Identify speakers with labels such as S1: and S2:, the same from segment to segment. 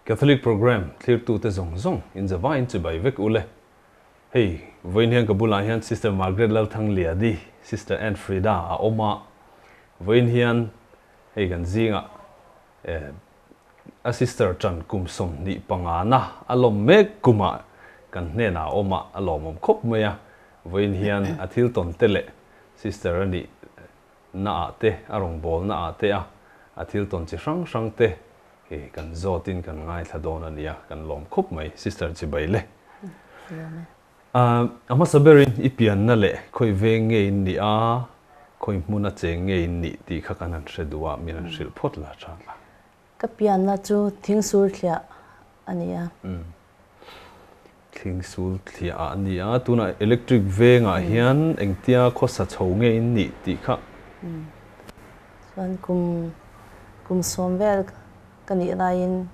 S1: Catholic Programme thlirtute zawng zawng in zavaiin chibai vek ule. Hei, vawiin hian ka bulah hian Sister Margaret Lalthangliadi, Sister Ann Frida a awm a, vawiin hian hei kan zingah eh a sister ṭan kum 25 na a lawm mek kumah kan hnenah a awm a, a lawmawm khawp mai a, vawiin hian a thil tawn te leh sister a nih na ah te, a rawngbawlna ah te a a thil tawn chi hrang hrang te hi kan zawtin kan ngaithla dawn a nia, kan lawm khawp mai Sister Chibai le. A hmasa berin i pianna leh khawi veng nge in nih a, khawi hmuna cheng nge in nih tih kha kan han hre duh a, min han hrilh phawt la tha la.
S2: Ka pianna chu Thingsur thliah a ni a.
S1: Thingsul thliah a ni a, tunah electric vengah hian engtia khawsa chho nge in nih tih kha.
S2: Chuan kum kum sawm vel ka nih laiin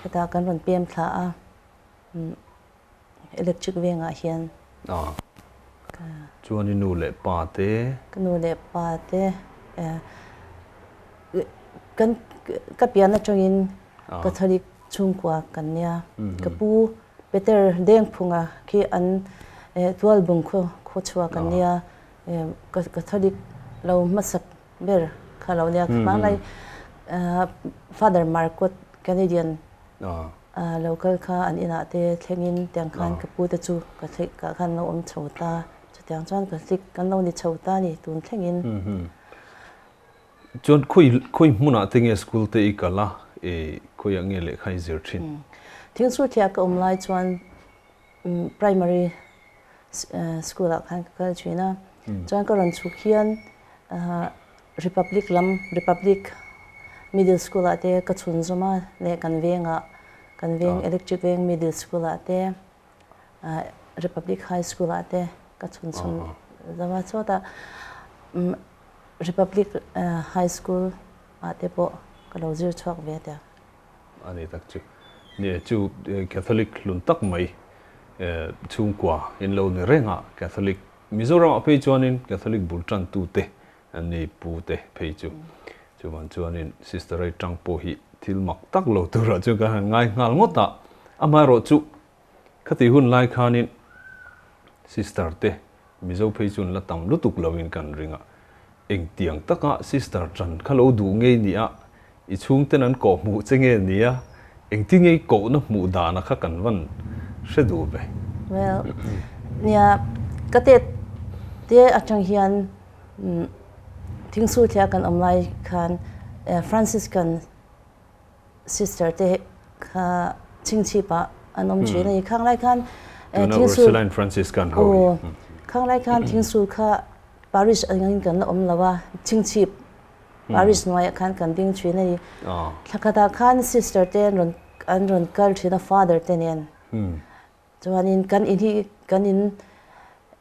S2: hetah kan rawn pem thla a, electric vengah hian.
S1: Chuan i nu leh pa te.
S2: Ka nu leh pa te kan ka pian atangin Catholic chhungkua kan nia. Ka pu Peter Dengphunga khi an Tualbung khaw chhuak an nia. Catholic lo hmasa ber kha lo nia. Hmanlai Father Marquardt Canadian lo kal kha an inah te thlengin tiang khan ka pu te chu Catholic ah khan lo awm chho ta. Chutiang chuan Catholic kan lo ni chho ta ni tun thlengin.
S1: Chuan khawi khawi hmunah te nge school te i kal a, e khawiah nge lehkha i zir thin?
S2: Thingsul thliah ka awm lai chuan primary school ah khan ka kal thin a, chuan ka rawn chhuk hian Republic lam Republic middle school ah te ka chhun zawm a leh kan vengah kan veng electric veng middle school ah te Republic high school ah te ka chhun chhun zawm a, chutah Republic High School ah te pawh ka lo zir chhuak ve tia.
S1: A ni tak chu. Ni chu Catholic hlun tak mai chhungkua in lo ni reng a, Catholic Mizoram ah phei chuanin Catholic bul tan tu te an ni pu te phei chu. Chuvan chuanin Sister Ray tang pawh hi thil mak tak lo turah chuan kan han ngai nghal ngawt a, amaherawhchu Khati hun lai khanin sister te Mizo phei chuan la tam lutuk loin kan ring a, engtiang taka sister ṭan kha lo duh ngei nia, i chhungten an kawh hmuh che nge nia, engtin nge i kohna hmuh dana kha kan van hre duh ve.
S2: Well, nia, ka tet te atang hian Thingsulthliah kan awm lai khan Franciscan Sister te kha chingchhip ah an awm thin a ni. Khang lai khan
S1: Tuna Ursuline Franciscan ho hi.
S2: Khang lai khan thingsul kha parish angin kan la awm lo a, chingchhip parish hnuaiah khan kan ding thin a ni. Thla khatah khan sister te an rawn an rawn kal thin a father te nen. Chuanin kan in hi kan in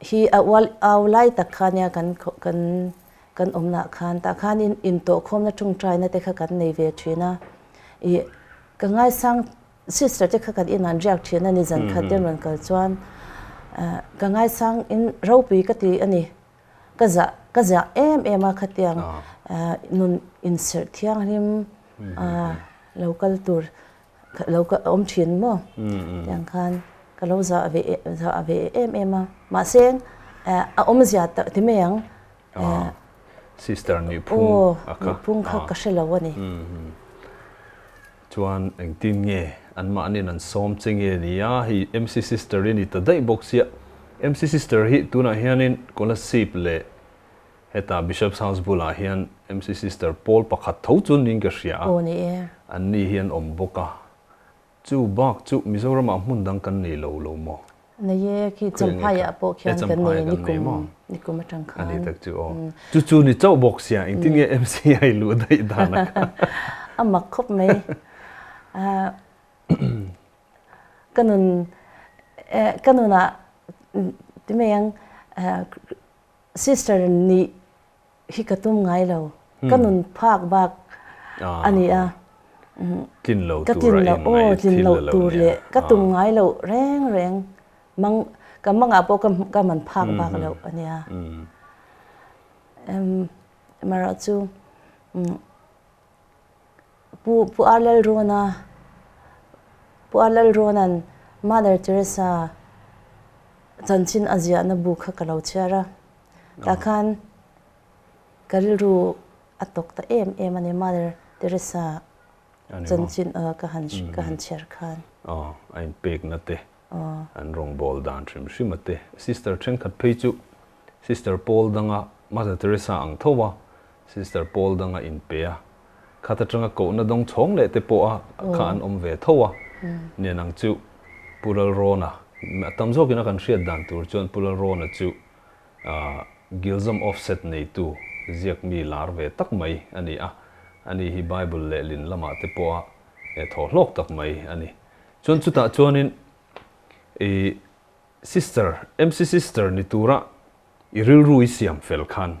S2: hi a ual au lai tak kha nia kan kan kan awmna khan tah khanin intawhkhawmna tawngtaina te kha kan nei ve thin a, ih ka ngaisang sister te kha kan in an riak thin a ni zan khat te an rawn kal chuan ka ngaisang in ropui ka ti a ni ka zah ka zah em em a khatiang nun inserh thianghlim lo kal tur lo ka awm thin maw tiang khan ka lo zah ve zah ve em em a mahse a awmzia tak ti mai ang
S1: sister nih phung
S2: a kha phung kha ka hre lo a ni
S1: chuan engtin nge an mahnin an sawm che nge nia hei MC sister i ni ta daih bawk sia MC sister hi tunah hianin Kolasib leh Heta Bishop's House bulah hian MC Sister pawl pakhat tho chu niin ka hria a,
S2: Aw ni e.
S1: An ni hi an awm bawk a. Chu bak chu Mizoramah hmun dang kan nei lo lo maw?
S2: Nei e, khi Champhaiah pawh khian kan nei nikum nikum atang khan.
S1: A ni tak chu aw. Chu chu ni chauh bawk sia, engtin nge MC a i luh daih dan a kha?
S2: A mak khawp mai. Ka nun ka nunah ti mai ang Sister nih hi ka tum ngai lo. Ka nun phak bak a ni a.
S1: Tlin lo tur a in ngai
S2: thil a lo nia. Leh ka tum ngai lo reng reng. Mang ka mangah pawh ka man phak bak lo a nia. Amaherawhchu chu. Pu Pu Ar Lalrawna Pu Ar Lalrawna'n Mother Teresa chanchin a ziahna bu kha ka lo chhiar a, tah khan ka rilru a tawk ta em em a ni Mother Teresa chanchin ka han ka han chhiar khan.
S1: Aw, a inpekna te, an rawngbâwl dan hrim hrim a te. Sister thenkhat phei chu Sister Paul danga Mother Teresa ang tho a, Sister Paul danga inpe a, khat atanga kohna dawng chhawng leh te pawh a kha an awm ve tho a. Nen ang chu Pu Lalrawna, a tam zawkin a kan hriat dan tur chuan Pu Lalrawna chu Gilzam Offset neitu ziak mi lar ve tak mai a ni a, ani hi Bible lehlin lamah te pawha thaw hlawk tak mai a ni. Chuan chutah chuanin i sister, MC sister ni tura i rilru i siam fel khan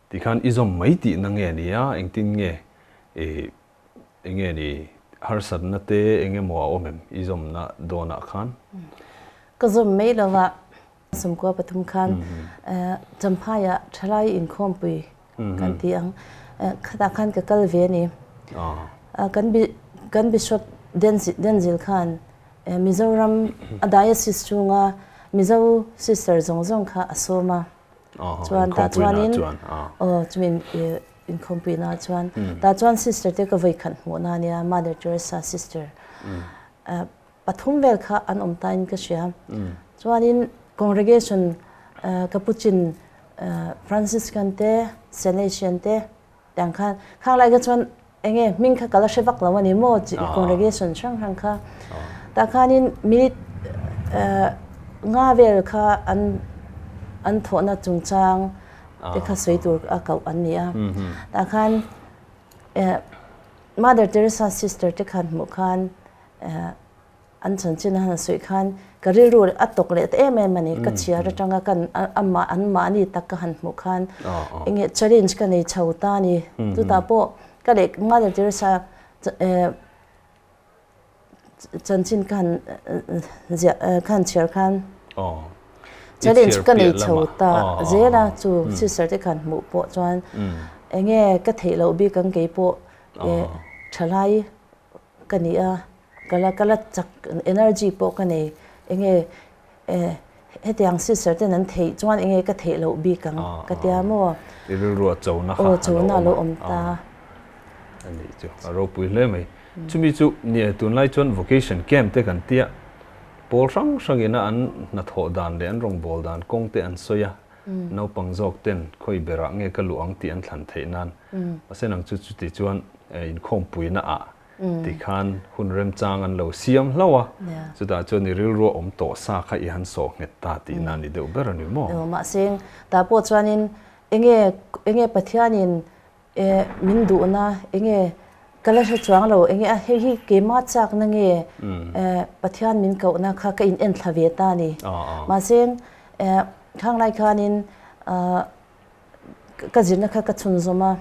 S1: tikhan i zawm mai tihna nge ni a, engtin nge i enge ni harsatna te eng emaw a awm em i zawmna dawnah khan?
S2: Ka zawm mai lova Sawmkua pathum khan Champhaiah thalai inkhawmpui kan ti ang. Khatah khan ka kal ve a ni. Kan Bishop Denzil khan Mizoram a Diocese chhunga Mizo sister zawng zawng kha a sawm a. Chuan tah chuanin aw chumi inkhawmpuina chuan tah chuan sister te ka vawikhat hmuhna a nia Mother Teresa sister. Pathum vel kha an awm tain ka hria. Chuanin congregation Capuchin Franciscan te Salesian te tiang khan khang lai kha chuan enge hming kha ka la hre vak lo a ni maw congregation hrang hrang kha. Tah khanin minute nga vel kha an an thawhna chungchang te kha sawi tur a koh an ni a. Tah khan Mother Teresa sister te khan hmuh khan an chanchin a han sawi khan ka rilru a tawk leh ta em em a ni. Ka chhiar atanga kan amah anmahni tak ka han hmuh khan enge challenge ka nei chho ta a ni. Chutah pawh ka leh Mother Teresa chanchin ka han ziah ka han chhiar khan challenge ka nei chho ta zel a chu sister te khan hmuh pawh chuan enge ka theih loh bik ang kei pawh thalai ka ni a, ka la ka la chak energy pawh ka nei enge eh hetiang sister ten an theih chuan enge ka theih loh bik ang ka tia maw?
S1: I rilru a chona kha a lo awm ta. A nih chu a ropui hle mai. Chumi chu nia tunlai chuan vocation camp te kan tia pawl hrang hrangin a an hnathawh dan leh an rawngbâwl dan kawng te an sawi a, naupang zawk ten khawi berah nge ka luh ang tih an thlan theih nan. Mahse nang chu chuti chuan inkhawmpuina ah tikhan hun remchang an lo siam hlauh a, chutah chuan i rilru a awm tawh sa kha i han sawh nghet ta tihna a ni deuh ber a ni maw?
S2: Aw, mahse tah pawh chuanin enge enge Pathianin min duhna enge ka la hre chuang lo, enge a hei hi keimah chakna nge Pathian min kohna kha ka in enthla ve ta a ni. Mahse khanglai khanin ka zirna kha ka chhunzawm a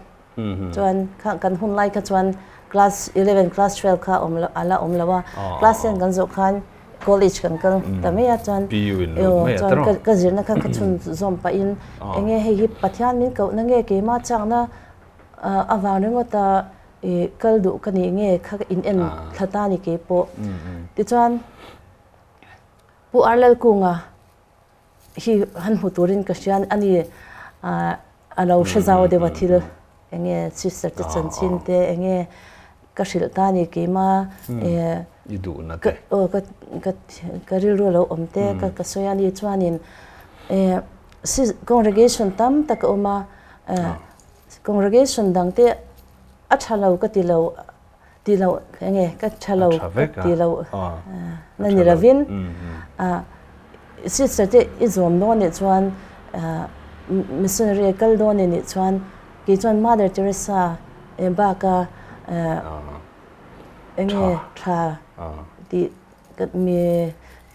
S2: chuan kan hun lai kha chuan class 11 class 12 kha awm lo ala awm lo a class 10 kan zawh khan college kan kal ta mai a chuan chuan ka zirna kha ka chhunzawm pahin enge hei hi Pathian min kohna nge keimah chakna avang ringawt a kal duh ka nih nge kha in en thla ta ni keipawh tichuan Pu Arlalkunga Hi han hmu turin ka hria a ni. A lo hre zau deuh a thil enge sister te chanchin te enge ka hrilh ta a ni keima
S1: I duhna te.
S2: Aw ka ka ka rilru a lo awm te ka ka sawi a ni chuanin congregation tam tak a awm a congregation dang te a tha lo ka ti lo ti lo enge ka tha lo ka ti lo na ni lovin sister te i zawm dawn nih chuan missionary kal dawn nih chuan kei chuan Mother Teresa baka enge tha tih ka mi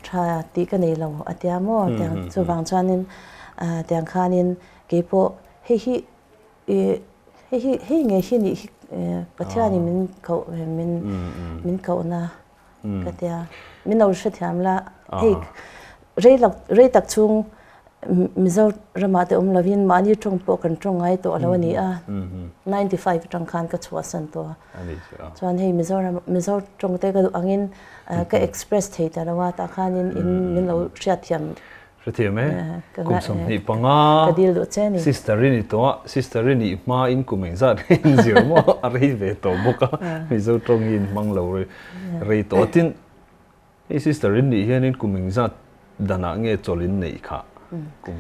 S2: tha tih ka nei lo a tia maw tiang chuvang chuanin tiang khanin keipawh hei hi I hei hi hei ngei hi nih hi Pathianin min koh min min kohna ka tia. Min lo hrethiam la hei rei lak rei tak chhung. Mizoramah te awm lovin mahni tawng pawh kan tawng ngai tawh lo a ni a, 95 atang khan ka chhuahsan tawh a. Chuan hei Mizoram Mizo tawng te ka duh angin ka express thei ta lo a, tah khanin in min lo hriatthiam
S1: Hrethiam e, kum 25
S2: ka dil duh che ni.
S1: Sister i ni tawh a, sister i nih hma in kum engzat nge in zir maw a rei ve tawh bawk a, Mizo tawng hi in hmang lo rei tawh a. Tin, hei sister in nih hianin kum engzat danah nge chawlh in neih khah? Kum.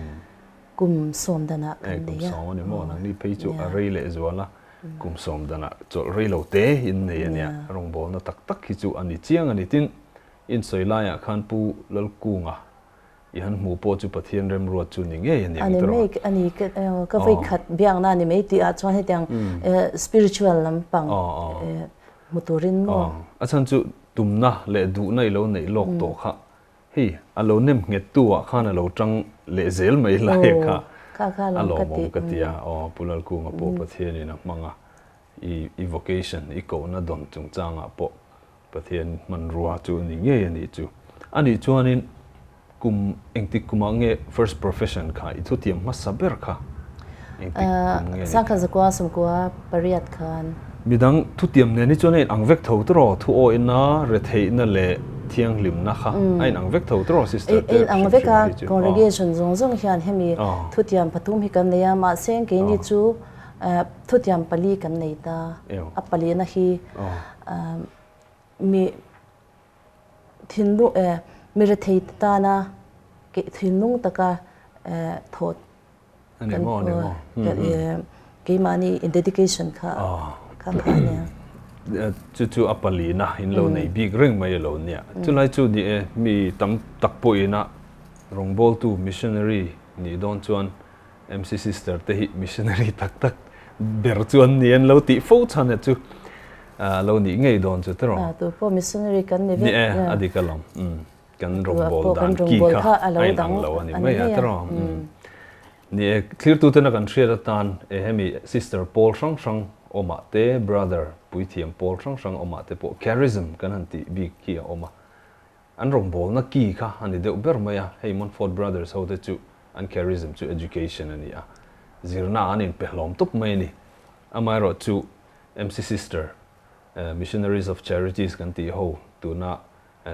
S2: Kum 10 danah kan nei a.
S1: Kum 10 a ni maw? Nangni phei chu a rei leh zual a, kum 10 danah chawlh rei lo te in nei a nia. Rawngbawlna tak tak hi chu a ni chiang a ni. Tin, insawi laiah khan Pu Lalkunga I han hmuh pawh chu Pathian remruat chu ni ngei a ni ang
S2: tawh. Ani mai a ni, ka vawi khat biakna a ni mai tih ah chuan hetiang spiritual lampang hmu turin maw?
S1: A chhan chu tumna leh duhna i lo neih lawk tawh kha hei a lo nem nghet tu ah khan a lo tang leh zel mai lai kha a lawmawm ka ti a. Aw Pu Lalkunga pawh Pathianin a hmang a, i vocation, i kohna dawn chungchangah pawh Pathian hmanrua chu ni ngei a nih chu. A nih chuanin kum engtik kumah nge first profession kha i thutiam hmasa ber kha engtik kum nge ni?
S2: Sangkhat zakua sawmkua pariat khan.
S1: Midang thutiam nen hi chuan a inang vek tho tawh rawh, thu awihna, retheihna leh thianghlimna kha a inang vek tho tawh rawh sister te
S2: A inang vek a, congregation zawng zawng hian hemi thutiam pathum hi kan nei a, mahse keini chu thutiam pali kan nei ta, a palina hi Mi thinlung mi rethei te tana thinlung taka thawh
S1: kan
S2: keimahni in dedication kha kha kha a nia.
S1: Chu chu a palina in lo nei bik reng mai alo nia. Chulai chu ni e mi tam tak pawhina rawngbawltu missionary nih dawn chuan MC sister te hi missionary tak tak ber chu an ni an lo tih fo chhan e chu a lo nih ngei dawn chu tiraw.
S2: A tu pawh missionary kan ni vek.
S1: Ni e a dik alawm kan rawngbâwl dan ki kha a inang lo a ni mai a tiraw. Ni e thlirtu tena kan hriat atan e hemi sister pawl hrang hrang awmah te brother puithiam pawl hrang hrang awmah te pawh charism kan han tih bik hi a awm a. An rawngbawlna ki kha a ni deuh ber mai a, hei Montfort Brothers ho te chu an charism chu education a ni a, zirna an inpe hlawm tawp mai a ni. Amaherawh chu MC Sister, Missionaries of Charities kan tih ho tuna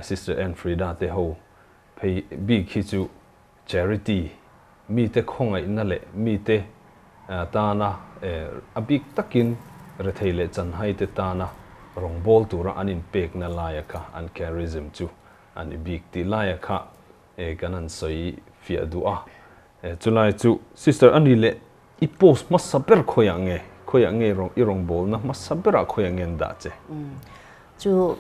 S1: Sister Anne Frida te ho phei bik hi chu charity, mite khawngaihna leh mite tana a bik takin rethei leh chanhai te tana rawngbâwl tura an inpekna laia kha an charism chu a ni bik tih laia kha kan han sawi fiah duh a. Chulai chu Sister a ni leh i post hmasa ber khawiah nge, khawiah nge i rawngbâwlna hmasa berah khawiah nge an dah che?
S2: Chu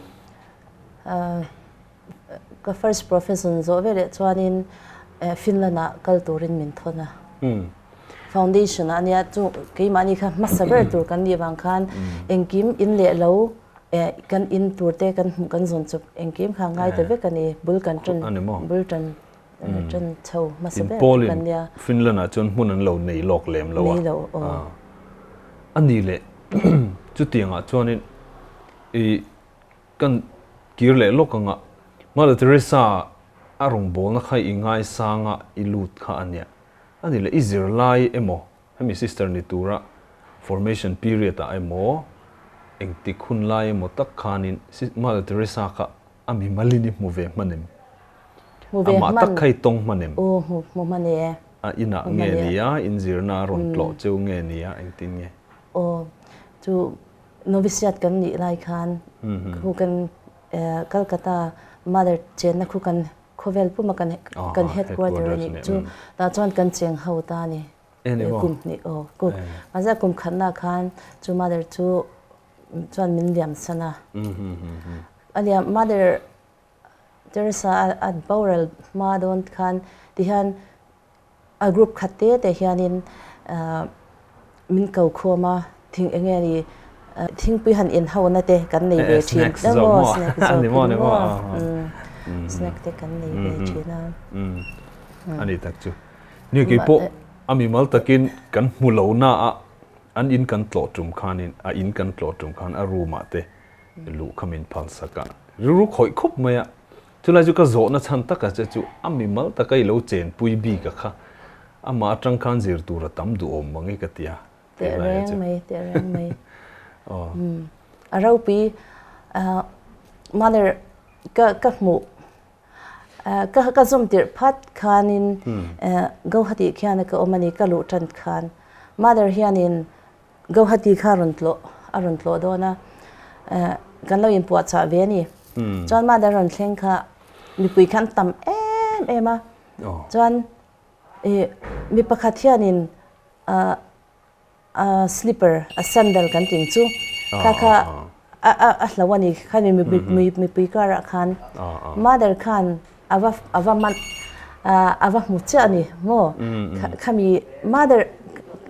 S2: Ka first profession zawh veleh chuanin Finland ah kal turin min thawn a. Foundation ah ania chu keimahni kha hmasa ber tur kan nih vang khan engkim in leh lo kan in tur te kan hmuh kan zawn chawp engkim kha ngai ta vek a ni. Bul kan tan bul tan tan chho hmasa ber tur kan nia.
S1: Finland ah chuan hmun an lo nei lawk lem lo a.
S2: Nei lo aw.
S1: A ni leh chutiangah chuanin i Kan kir leh lawk anga Mother Teresa a rawngbawlna kha i ngaisanga i lut kha a nia. A ni leh i zirlai emaw hemi sister ni tura formation period ah emaw engtik hun lai emaw tak khanin Mother Teresa kha a mimalin i hmu ve hman em?
S2: Hmu ve
S1: Amah
S2: hman.
S1: tak kha i tawng hman em?
S2: Aw hmu hmu hman e.
S1: A inah
S2: Hmu
S1: nge
S2: hman e.
S1: nia, inzirna a rawn tlawh cheu nge nia engtin nge?
S2: Aw chu Noviciate kan nih lai khan khu kan Calcutta Mother chenna khu kan khawvel puma kan kan headquarter a nih chu tah chuan kan cheng ho ta a ni kum hnih aw kum mahse kum khatna khan chu Mother chu chuan min liam san a a liam Mother Teresa a boral hma dawn khan tihian A group khat te te hianin min ko khawm a, thing eng nge ni thingpui han in ho na te kan nei ve thin.
S1: Snack zawk maw?
S2: Snack zawk in maw? Snack te kan nei ve thin a.
S1: A ni tak chu. Ni kei pawh a mimal takin kan hmu lo na a, an in kan tlawh tum khanin a in kan tlawh tum khan a room ah te luh kha min phal sak a, rilru khawih khawp mai a. Chulai chu ka zawhna chhan taka che chu a mimal taka i lo chenpui bik a kha. Amah atang khan zir tur a tam duhawm mang e ka ti a.
S2: Teh reng mai, teh reng mai. A ropui mother ka ka hmuh ka ka zawm tirh phat khanin Guwahati khian ka awm a ni ka luh tan khan mother hianin Guwahati kha a rawn tlawh a rawn tlawh dawn a kan lo inpuahchah ve a ni. Chuan mother rawn thleng kha mipui kha an tam em em a chuan mi pakhat hianin a slipper a sandal kan tih chu kha kha a hlo a ni khami mipui karah khan mother khan a va a va man a va hmu chiah a ni maw khami mother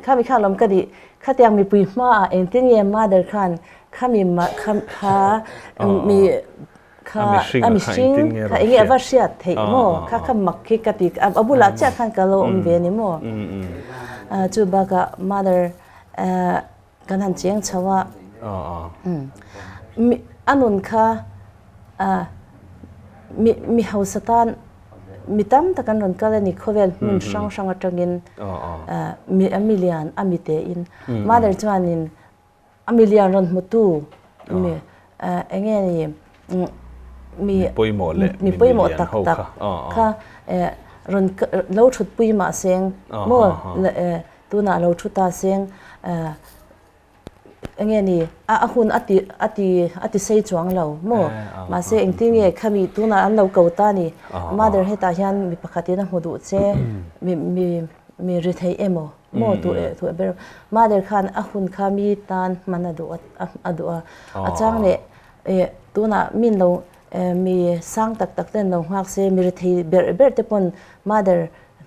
S2: khami khan lawm ka nih khatiang mipui hmaah engtin nge mother khan khami kha mi Kha a mihring kha enge a va hriat theih maw? Kha kha mak khi ka ti a bulah chiah khan ka lo awm ve a ni maw? Chu bakah mother kan han cheng chho a, a nun kha mi hausa tan mi tam tak an rawn kal a ni khawvel hmun hrang hrang atangin a milian a mite in mother chuanin A milian rawn hmutu mi eng nge ni mi mi pawimawh tak tak kha rawn lo thutpui mah seng maw tunah lo thu ta seng eng nge ni a hun a ti a ti a ti sei chuang lo maw mahse engtin nge khami tunah an lo ko ta ni mother hetah hian mi pakhatin a hmu duh che mi mi mi ri thei emaw. Maw tu eh tu ber mother khan a hun kha mi tan hman a duh a a duh a a chang leh eh tunah min lo eh mi sang tak tak ten lo nghak se mi rethei ber ber te pawn mother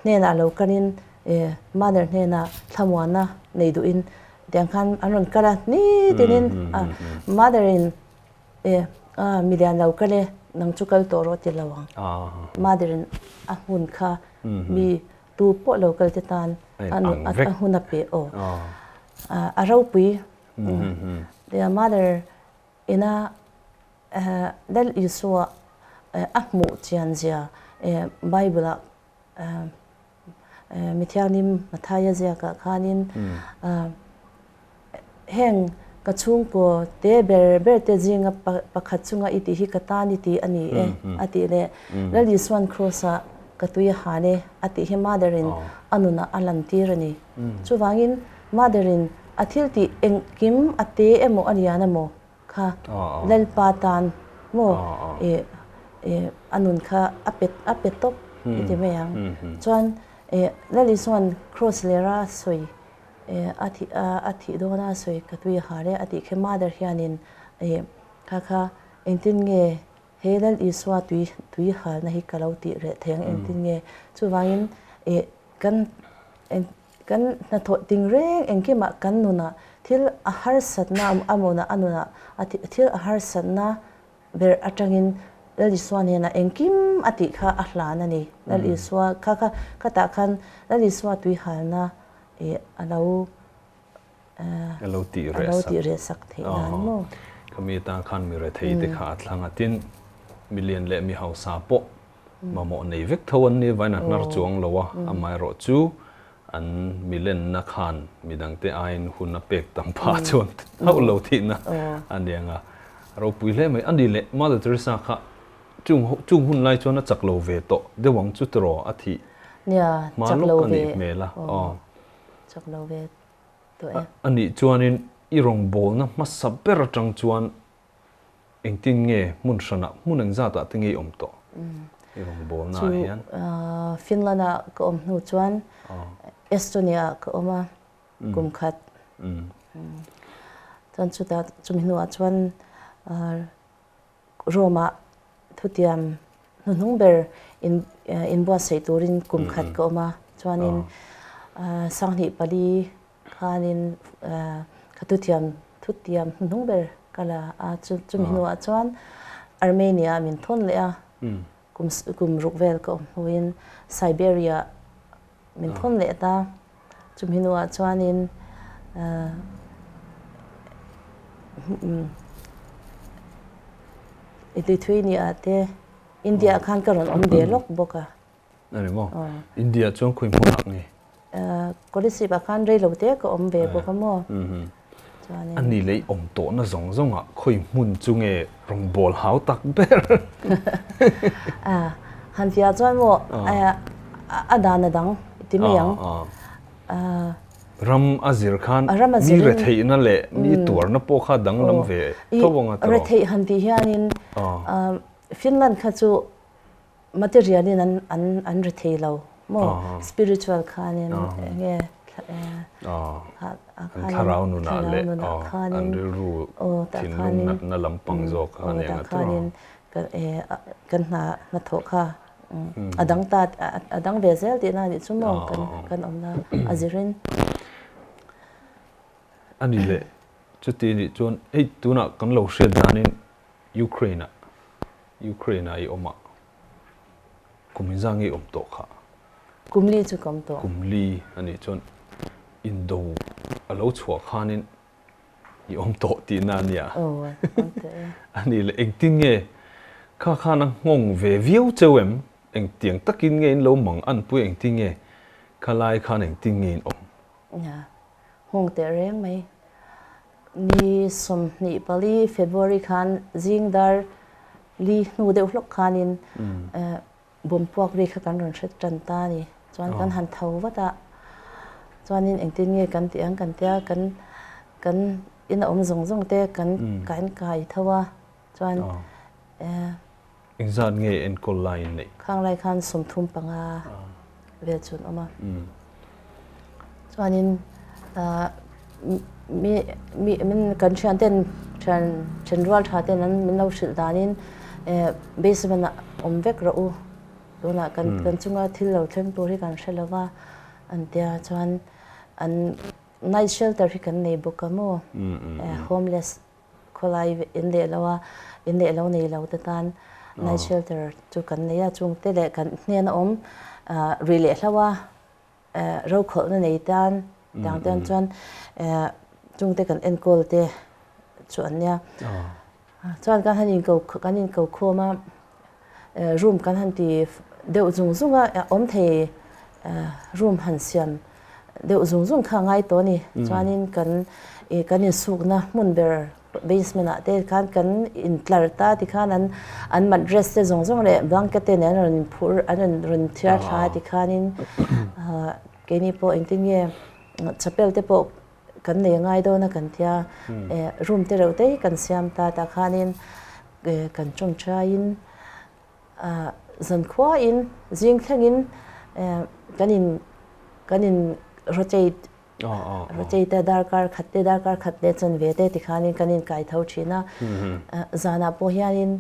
S2: hnenah lo kalin eh mother hnenah thlamuanna nei duhin tiang khan an rawn kal a nitinin a mother in eh a milian lo kal e nang chu kal tawh rawh ti lo ang mother in a hun kha mi Tu pawh lo kal te tan a hun a pe aw. A ropui the mother ina Lal Isua a hmuh chian zia Bible ah Mithianghlim Mathaia ziakah khanin Heng ka chhungkaw te ber ber te zinga pakhat chunga i tih hi ka tan i ti a ni e, a tih leh Lal Isuan Kraws-ah ka tui a han e, a tih hi Mother-in a nunah a lantir a ni. Chuvangin Mother-in a thil tih engkim a te emaw a lian emaw kha Lalpa tan maw a nun kha a pe a pe tawp i ti mai ang. Chuan Lal Isuan Kraws lera sawi A thih a thih dawn a sawi ka tui a har e a tih khi mother hianin ih kha kha engtin nge he Lal Isua tui tui halna hi ka lo tih reh thei ang engtin nge chuvangin ih kan kan hnathawh ting reng engkimah kan nunah thil a harsatna a mawnah a nunah thil a harsatna ber atangin Lal Isua hnenah engkim a tih kha a hlan a ni. Lal Isua kha kha khatah khan Lal Isua tuihalna ih a lo
S1: a lo tih reh
S2: sak tih reh sak theih nan maw.
S1: Khami atan khan mi rethei te kha a thlang a, tin milian leh mi hausa pawh mamawh nei vek tho an ni vain a hnar chuang lo a, amaherawh chu an milenna khan midangte aiin hun a pek tam phah chuan hauh lo thihna a ni ang a. Ropui hle mai. A ni leh Mother Teresa kha chung chung hun lai chuan a chak lo ve tawh deuh ang chu tiraw a thih
S2: Nia,
S1: hma
S2: chak
S1: lawk
S2: lo
S1: a nih
S2: ve.
S1: hmel a.
S2: Aw, chak lo ve tawh e.
S1: A nih chuanin i rawngbawlna hmasa ber atang chuan engtin nge hmun hranah hmun engzatah te nge i awm tawh i rawngbawlna
S2: Chu
S1: ah hian?
S2: Finland ah ka awm hnu chuan Estonia ah ka awm a. kum khat. Chuan chutah chumi hnuah chuan Rome-ah thutiam hnuhnung ber inbuatsaih turin kum khat ka awm a. Chuanin sanghnih pali khanin ka thutiam thutiam hnuhnung ber ka la a. Chumi hnuah chuan Armenia-ah min thawn leh a. Kum ruk vel ka awm hnuin Siberia min thawn leh ta. Chumi hnuah chuanin Lithuania te India ah khan ka rawn awm ve lawk bawk a.
S1: A ni maw? India chuan khawi hmunah nge?
S2: Kolasib ah khan rei lo te ka awm ve bawk a maw.
S1: Chuanin. A ni lei awm tawhna zawng zawngah khawi hmun chu nge rawngbâwl hau tak ber?
S2: A, han fiah chuan maw a dan a dang ti mai ang.
S1: Ram a zir khan mi retheihna leh mi tuarna pawh kha danglam ve tho ang a tawh.
S2: Retheih han tih hianin Finland kha chu Material in an an an ri thei lo maw spiritual khanin enge
S1: an thlarau nunah leh an rilru thinlung natna lampang zawk kha ania nga tur
S2: khanin kan hna hnathawh kha a dang ta a dang ve zel tihna anih chu maw kan kan awmna a zirin.
S1: Ani leh chuti nih chuan hei tunah kan lo hriat danin Ukraine ah Ukraine ah i awm a, kum in zang i awm tawh kha.
S2: Kum li chu ka awm tawh.
S1: Kum li a nih chuan indo a lo chhuah khanin i awm tawh tihna a nia.
S2: Aw, awm tawh e.
S1: A nih leh engtin nge kha khan a nghawng ve viau cheu em? Engtiang takin nge in lo mang anpui engtin nge khalai khan engtin nge in awm?
S2: Nia, nghawng teh reng mai. Ni 24 February khan zing dar li hnu deuh hlawk khanin bawm puak ri kha kan rawn hre tan ta a ni. Chuan kan han tho vat a, chuanin engtin nge kan tih ang kan tia kan kan in a awm zawng zawng te kan kan kai tho a, chuan
S1: Engzat nge enkawl lai in neih?
S2: Khang lai khan 35 vel chu an awm a. Chuanin mi mi min kan thian ten thian then rual tha ten an min lo hrilh danin basement ah awm vek rawh u tunah kan kan chunga thil lo thleng tur hi kan hre lo va an tia chuan an night shelter hi kan nei bawk a maw homeless Khawlai in leh lo a, in leh lo nei lo te tan night shelter chu kan nei a, chungte leh kan hnena awm rih leh hlo a, rokhawlhna nei tan tiang te chuan chungte kan enkawl te chu an nia. Chuan kan han inko kan inko khawm a, room kan han ti deuh zung zung a, awm thei room han siam deuh zung zung kha a ngai tawh a ni. Chuanin kan ih kan insukna hmun ber basement ah te khan kan intlar ta tikhan an an mattress te zawng zawng leh blanket te nen an rawn inphur an rawn rawn thiar thla a tikhanin ah keini pawh engtin nge chapel te pawh kan nei ngai dawn a kan tia eh room te reuh te hi kan siam ta tah khanin eh kan tawngtaiin ah zankhuain zing thlengin eh kan in kan in rotate rotate a darkar khat te darkar khat leh chanve te tikhanin kan inkai tho thin a zanah pawh hianin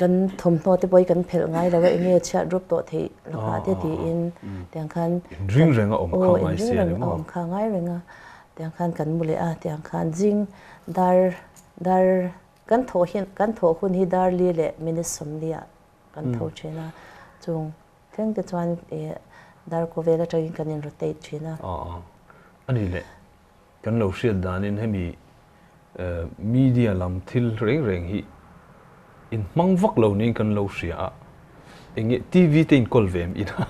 S2: Kan thawmhnaw te pawh hi kan phelh ngai lo a, enge chhiat rup tawh theih lakah te tiin tiang khan
S1: Inring reng a awm kha ngai si a ni maw?
S2: Aw, inring reng a awm kha ngai reng a, tiang khan kan mu leh a, tiang khan zing dar dar kan thawh hin kan thawh hun hi dar li leh minute 40 ah kan tho thin a, chung thleng te chuan ih dar kaw vel atangin kan in rotate thin a.
S1: Aw aw, a ni leh. Kan lo hriat danin hemi media lam thil reng reng hi in hmang vak lo niin kan lo hria a, enge TV te in kawl ve em ina?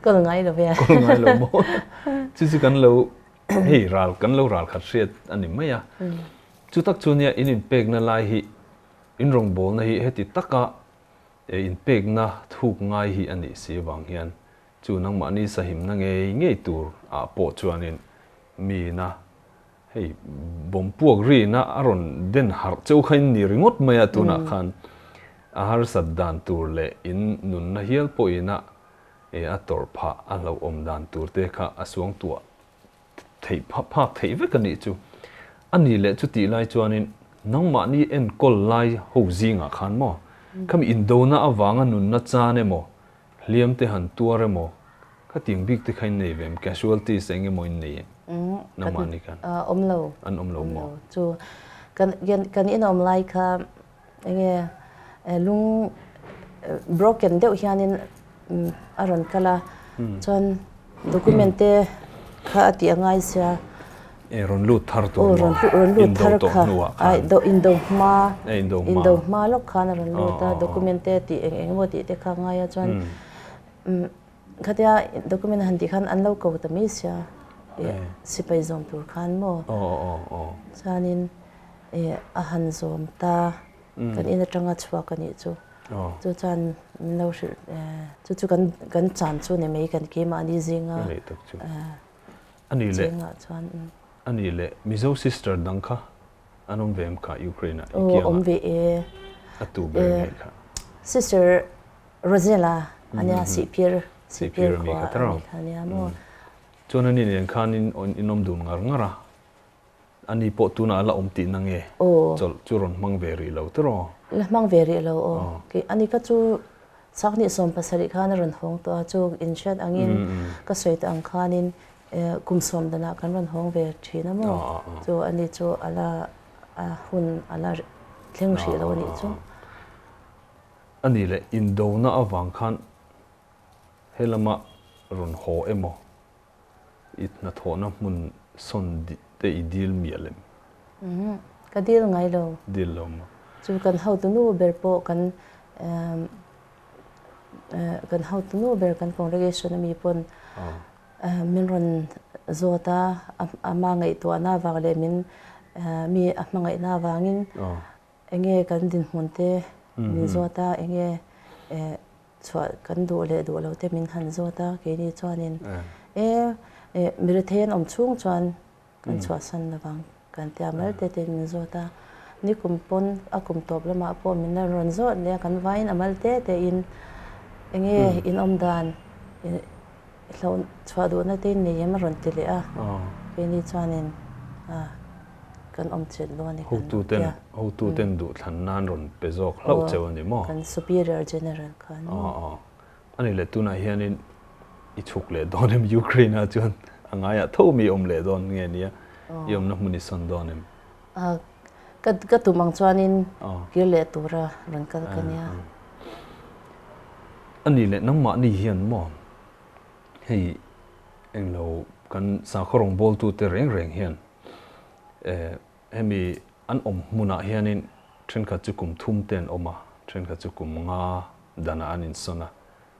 S2: Kawl ngai lo ve.
S1: Kawl ngai lo maw? Chu chu kan lo hei ral kan lo ral khat hriat a ni mai a. Chu tak chu nia in inpekna lai hi in rawngbawlna hi heti taka inpekna thuk ngai hi a nih si avang hian Chu nangmahni sahimna ngei ngei tur ah pawh chuanin mina hei bawm puak rina a rawn den harh cheu kha in ni ringawt mai a, tunah khan a harsat dan tur leh in nunna hial pawhin a a tawrh phah a hlauhawm dan tur te kha a suangtuah theih phak theih vek a nih chu. A nih leh chutih lai chuanin nangmahni enkawl lai ho zingah khan maw khami indona avanga nunna chan emaw Hliam te han tuar emaw? Khatiang bik te kha in nei ve em? Casualties eng emaw in nei em? Nangmah ni khan.
S2: Awm lo.
S1: An awm lo maw?
S2: Chu kan kan in awm lai kha enge lung broken deuh hianin a rawn kal a, chuan document te kha a tih a ngai sia.
S1: E rawn lut thar tur maw?
S2: Rawn lut thar
S1: kha.
S2: Indo hma. Indo hma lawk khan a rawn lut a, document te tih eng eng emaw tih te kha a ngai a, chuan Khatia document a han tih khan an lo ko ta mai sia sipai zawm tur khan maw? Chuanin a han zawm ta kan in atanga chhuak a nih chu. Chu chuan min lo hrilh chu chu kan kan chan chu ni mai kan keimahni zinga chengah chuan.
S1: A nih leh Mizo sister dang kha an awm ve em kha Ukraine ah i kiangah?
S2: Aw awm ve e.
S1: A tu ber nge kha?
S2: Sister Rosella a nia Sihphir Sihphir khua a ni kha nia maw?
S1: Chuan ani nen khan in in awm dun ngar ngar a, ani pawh tunah a la awm tihna nge? Chawlh chu rawn hmang ve rih lo tiraw?
S2: La hmang ve rih lo aw. Ani kha chu Sanghnih 70 khan a rawn hawng tawh a, chu inhriat angin ka sawi tawh ang khanin Kum sawm danah kan rawn hawng ve thin a maw? Chu a ni chu a la a hun a la thleng hrih lo a nih chu.
S1: A nih leh indona avang khan he lama rawn haw emaw i hnathawhna hmun sawn te i dil mial em?
S2: Ka dil ngai lo.
S1: Dil lo maw?
S2: Chu kan hotu nu ber pawh kan kan hotu nu ber kan congregation ami pawn Min rawn zawt a, ama ngaihtuahna avang leh min mi a hmangaihna avangin enge kan dinhmun te min zawt a, enge chhuah kan duh leh duh lo te min han zawt a, keini chuanin e mi rethei an awm chhung chuan kan chhuahsan lovang kan tia mal te tein min zawt a, ni kum pawn a kum tawp lamah pawh min la rawn zawt leh a, kan vaiin a mal te tein enge in awm dan hloh chhuah duhna te in nei em a rawn ti leh a, keini chuanin kan awm chet dawn a ni kan lo tia.
S1: Hotu ten duhthlan nan rawn pe zawk hlauh cheu a ni maw?
S2: Kan superior general khan maw?
S1: A ni leh tunah hianin i chhuk leh dawn em Ukraine ah chuan a ngaiah tho mi awm leh dawn nge nia i awmna hmun i sawn dawn em?
S2: Ka ka tum ang chuanin kir leh tura rawn kal ka nia.
S1: A ni leh nangmahni hian maw hei englo kan sakhaw rawngbawltute reng reng hian hemi an awm hmunah hianin thenkhat chu kum thum te an awm a, thenkhat chu kum nga danah an insawn a,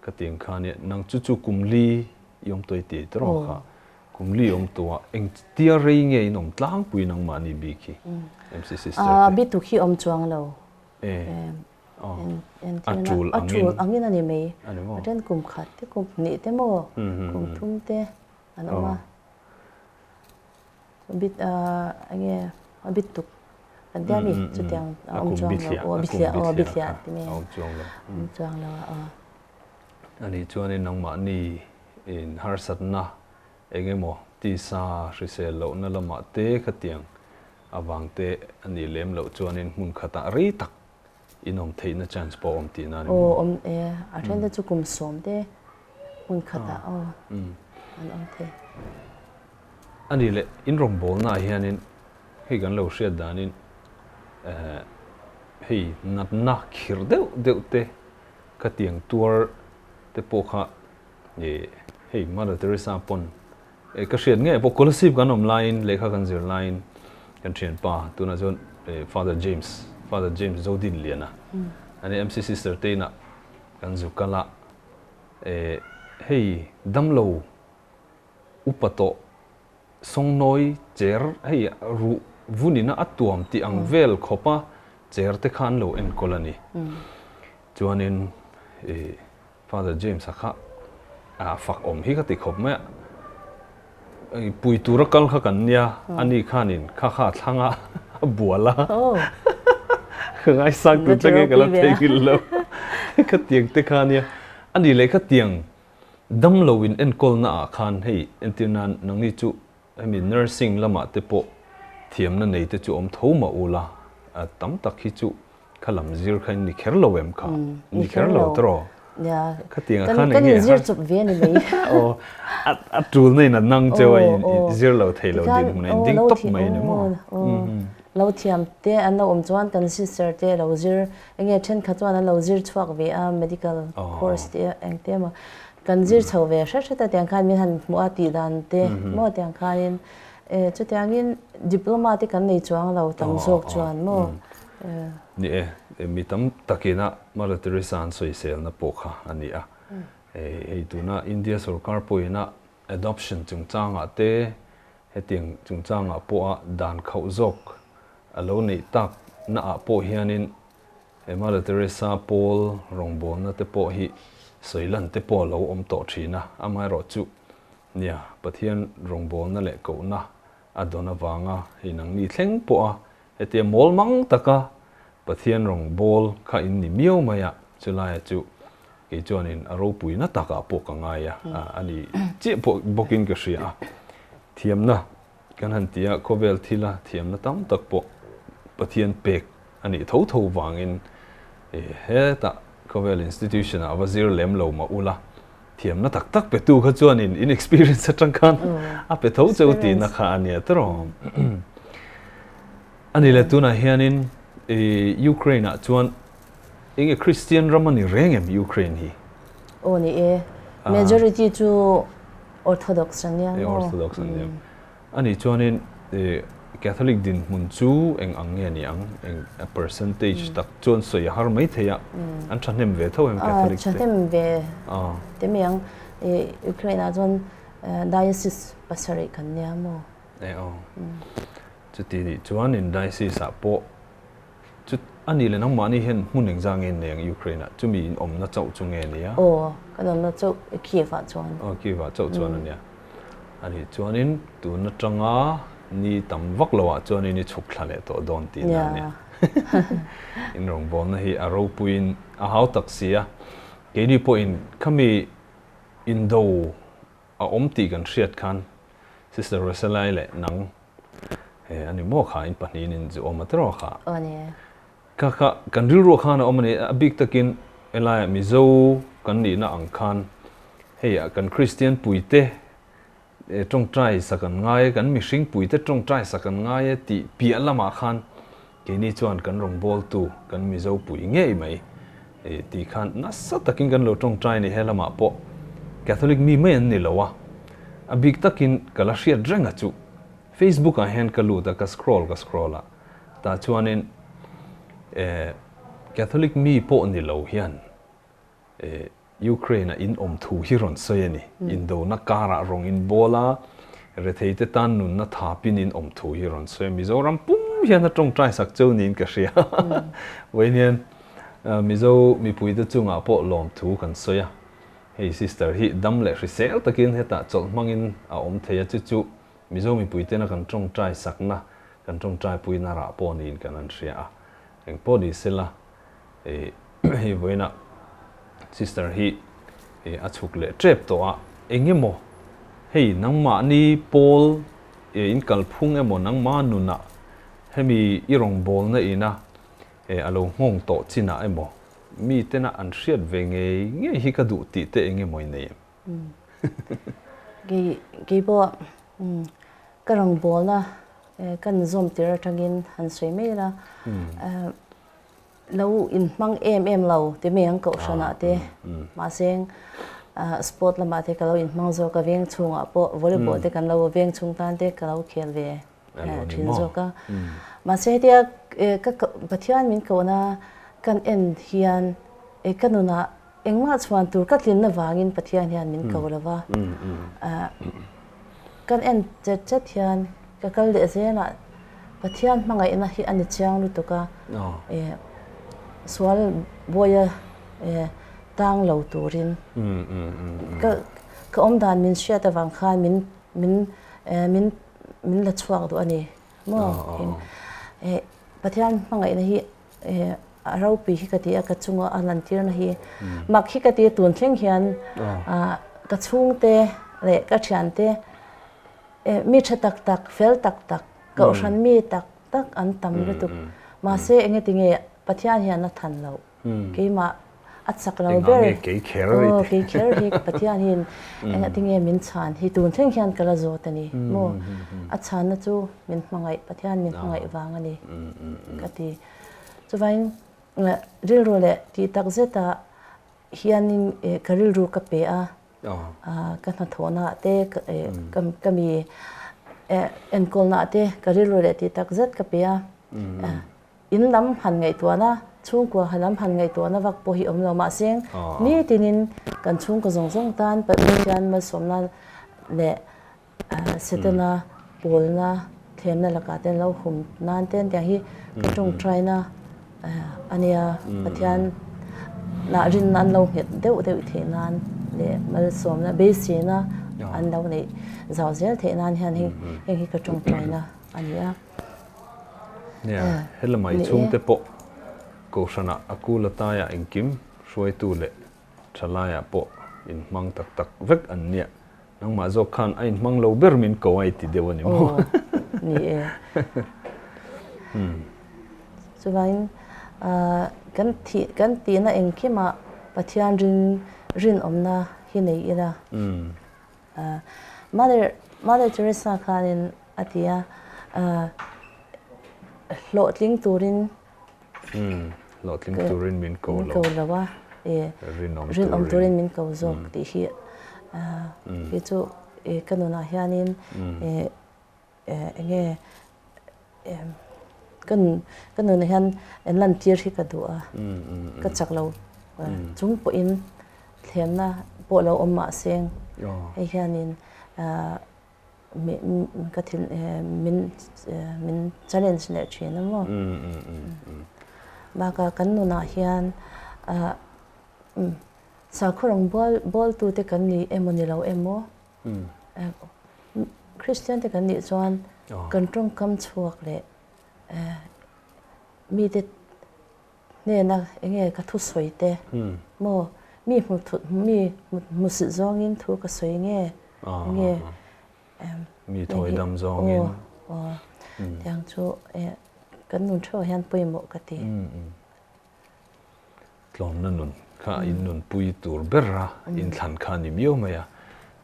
S1: ka ti ang khan i nang chu chu kum li i awm tawh i ti tawh rawh kha, kum li awm tawh a eng tia rei nge in awm tlangpui nangmahni bik hi MC sister te.
S2: A bituk hi awm chuang lo.
S1: A tul
S2: angin. A tul angin a ni mai. A then kum khat te kum hnih te maw kum thum te an awm a. Bit enge a bit tuk kan tia mi chutiang a awm chuang lo aw bithliah aw bithliah ti mai a awm chuang lo awm chuang lo a aw.
S1: Ani chuanin nangmahni in harsatna engemaw tisa hrisel lohna lamah te khatiang avang te a nih lem loh chuanin hmun khatah rei tak in awm theihna chance pawh a awm tihna a ni maw?
S2: Aw awm e, a then te chu kum sawm te hmun khatah aw an awm thei.
S1: A nih leh in rawngbawlna ah hianin hei kan lo hriat danin hei natna khirh deuh deuh te khatiang tuar te pawh kha hei Mother Teresa pawn ka hriat ngei pawh Kolasib kan awm laiin lehkha kan zir laiin kan thianpa tunah chuan Father James Father James Zodinliana ani MC Sister te inah kan zu kal a hei damlo Upa tawh sawngnawi cher hei ruh vunina a tuam tih ang vel khawpa cher te kha an lo enkawl a ni. Chuanin i Father James-a kha a fak awm hi ka ti khawp mai a. Pui tura kal kha kan nia, ani khanin kha kha a thlang a, a bual a. Ka ngaisang tur che nge ka la theihnghilh lo. Khatiang te kha nia. Ani leh khatiang Damlo in enkawlna ah khan hei entir nan nangni chu hemi nursing lamah te pawh thiamna nei te chu awm tho mah ula tam tak hi chu kha lam zir kha in ni kher lo em kha? Ni kher lo tiraw? Khatiang ah khan eng nge
S2: zir chawp ve ani mai.
S1: Aw a tul na in a nang cheu a in zir lo thei lo dinhmun a in ding tawp mai ni maw?
S2: Lo thiam te an lo awm chuan kan sister te lo zir Enge thenkhat chuan an lo zir chhuak ve a, medical course te eng te emaw kan zir chho ve hret hret a tiang khan min han hmuh a tih dan te maw tiang khanin chutiangin diploma te kan nei chuang lo tam zawk chuan maw.
S1: Ni e, mi tam takina Mother Teresa an sawiselna pawh kha a ni a. Hei tuna India sorkar pawhina adoption chungchangah te hetiang chungchangah pawha dan khauh zawk a lo neih tak na ah pawh hianin he Mother Teresa pawl rawngbawlna te pawh hi sawi lan te pawh a lo awm tawh thin a, amaherawhchu nia Pathian rawngbawlna leh kohna a dawn avanga hei nangni thleng pawha hetia mawl mang taka Pathian rawngbâwl kha in ni miau mai a, chulaia chu kei chuanin a ropuina takah pawh ka ngai a, a ni chiah pawh bawkin ka hria a. Thiamna kan han ti a, khawvel thila thiamna tam tak pawh Pathian pek a nih tho tho vangin hetah khawvel institution ah va zir lem lo mah ula, thiamna tak tak petu kha chuanin in experience atang khan a pe tho cheu tihna kha a nia tawrh. A ni le, tunah hianin Ukraine ah chuan enge Christian ram a ni reng em Ukraine hi?
S2: Aw ni e, majority chu Orthodox an nia maw?
S1: Orthodox an nia. A nih chuanin Catholic dinhmun chu eng ang nge ni ang? Eng a percentage tak chuan sawi a har mai thei a, an thahnem ve tho em Catholic
S2: te? Thahnem ve te mai ang. Ukraine ah chuan diocese pasarih kan nia maw?
S1: E aw. Chuti nih chuan in diocese ah pawh chu a nih leh nangmahni hian hmun engzah nge nei ang Ukraine ah? Chumi in awmna chauh chu nge nia?
S2: Aw, kan awmna chauh Kiev ah chuan.
S1: Aw, Kiev ah chauh chuan a nia. A nih chuanin tun atanga ni tam vak lo ah chuanin i chhuk thla leh tawh dawn tihna a nia. In rawngbawlna hi a ropuiin a hau tak si a, keini pawhin khami indo a awm tih kan hriat khan Sister Rosalai leh nang he a ni maw kha in pahnihin in zu awm a tiraw kha?
S2: Aw ni.
S1: Kha kha kan rilruah khan a awm a ni, a bik takin helaiah Mizo kan nihna ang khan hei ah kan Kristian puite tawngtai sak an ngai e, kan mihring puite tawngtai sak an ngai e tih piah lamah khan Keini chuan kan rawngbawltu kan Mizo pui ngei mai tih khan nasa takin kan lo tawngtai ni he lamah pawh Catholic mi mai an ni lo a, a bik takin ka la hriat reng a chu Facebook ah hian ka lut a ka scroll ka scroll a tah chuanin Catholic mi pawh ni lo hian Ukraine-a in awm thu hi rawn sawi a ni. Indona karah rawng in bawl a, retheite tan nunna thapin in awm thu hi rawn sawi a. Mizoram pum hian a tawngtai sak cheu niin ka hria. Vawiin hian Mizo mipuite chungah pawh lawmthu kan sawi a. Hei sister hi dam leh hrisel takin hetah chawlh hmangin a awm thei a, chu chu Mizo mipuitena kan tawngtai sakna, kan tawngtaipuina rah pawh niin kan han hria a. Engpawh ni sela. Hei vawiinah sister hi a chhuk leh tep tawh a, eng emaw hei nangmahni pawl in kalphung emaw nangma nunah hemi i rawngbawlna ina a lo nghawng tawh chinah emaw mi tena an hriat ve ngei ngei hi ka duh tih te eng emaw i nei em?
S2: Kei pawh ka rawngbawlna kan zawm tir atangin han sawi mai ila, Lo inhmang em em lo ti mai ang kohhranah te mahse sport lamah te ka lo inhmang zawk a veng chhungah pawh volleyball te kan lo veng chhung tan te ka lo khel ve thin zawk a mahse hetia ka Pathian min kohna kan en hian ka nunah engmah chhuan tur ka tlinna vangin Pathian hian min ko lo va kan en chet chet hian ka kal leh zelah Pathian hmangaihna hi a ni chiang lutuk a, sual bawia tang lo turin ka ka awm dan min hriat avang khan min min min min la chhuak duh a ni maw. Pathian hmangaihna hi a ropui hi ka ti a, ka chunga a lantirna hi mak hi ka ti a, tun thleng hian ka chhungte leh ka thiante Mi tha tak tak, fel tak tak, kohhran mi tak tak an tam lutuk. Mahse engeti nge Pathian hian a than loh? Keimah a chak lo ber.
S1: Kei kher
S2: hi. Kei kher hi Pathian hian engati nge min chhan hi tun thleng hian ka la zawt a ni maw? A chhanna chu min hmangaih, Pathian min hmangaih vang a ni ka ti. Chuvangin rilru leh tih tak zetah hianin ka rilru ka pe a. Ka hnathawhnaah te, ka mi enkawlnaah te ka rilru leh tih tak zet ka pe a. In lam han ngaihtuahna Chhungkua ha lam han ngaihtuahna vak pawh hi awm lo mahse nitinin kan chhungkaw zawng zawng tan Pathian malsawmna leh Setana pawlna thlemna lakah te an lo hum nan te tiang hi ka tawngtaina a nia. Pathian nah rinna an lo nghet deuh deuh theih nan leh malsawmna beiseina an lo neih zau zel theih nan hian heng hi ka tawngtaina a ni a.
S1: Nia, helama i chhungte pawh Kohhranah a kul ataiah engkim hruaitu leh thalaiah pawh inhmang tak tak vek an nia. Nangmah zawk khan a inhmang lo ber min ko a i ti deuh a ni maw?
S2: Aw, ni e. Chuvangin kan thih kan tihna engkimah Pathian rin rinawmna hi nei ila. Mother Mother Teresa khanin a ti a, hlawhtling turin
S1: hlawhtling turin min ko
S2: lo lo a, rinawm turin min ko zawk tih hi hi chu ka nunah hianin enge ka ka nunah hian lantir hi ka duh a, ka chak lo chung pawhin thlemna pawh lo awm mahse hei hianin ka thil min min challenge leh thin a maw. Bakah kan nunah hian sakhaw rawng bual bualtute kan ni emaw ni lo emaw Kristian te kan nih chuan kan tawngkam chhuak leh mite hnena enge ka thusawi te maw mi hmu thut mi hmusit zawngin thu ka sawi nge enge
S1: mi thawi dam zawngin
S2: aw tiang chu kan nun theuh hian pawimawh ka ti.
S1: Tlawmna nun kha in nunpui tur ber a, in thlan kha a ni miau mai a.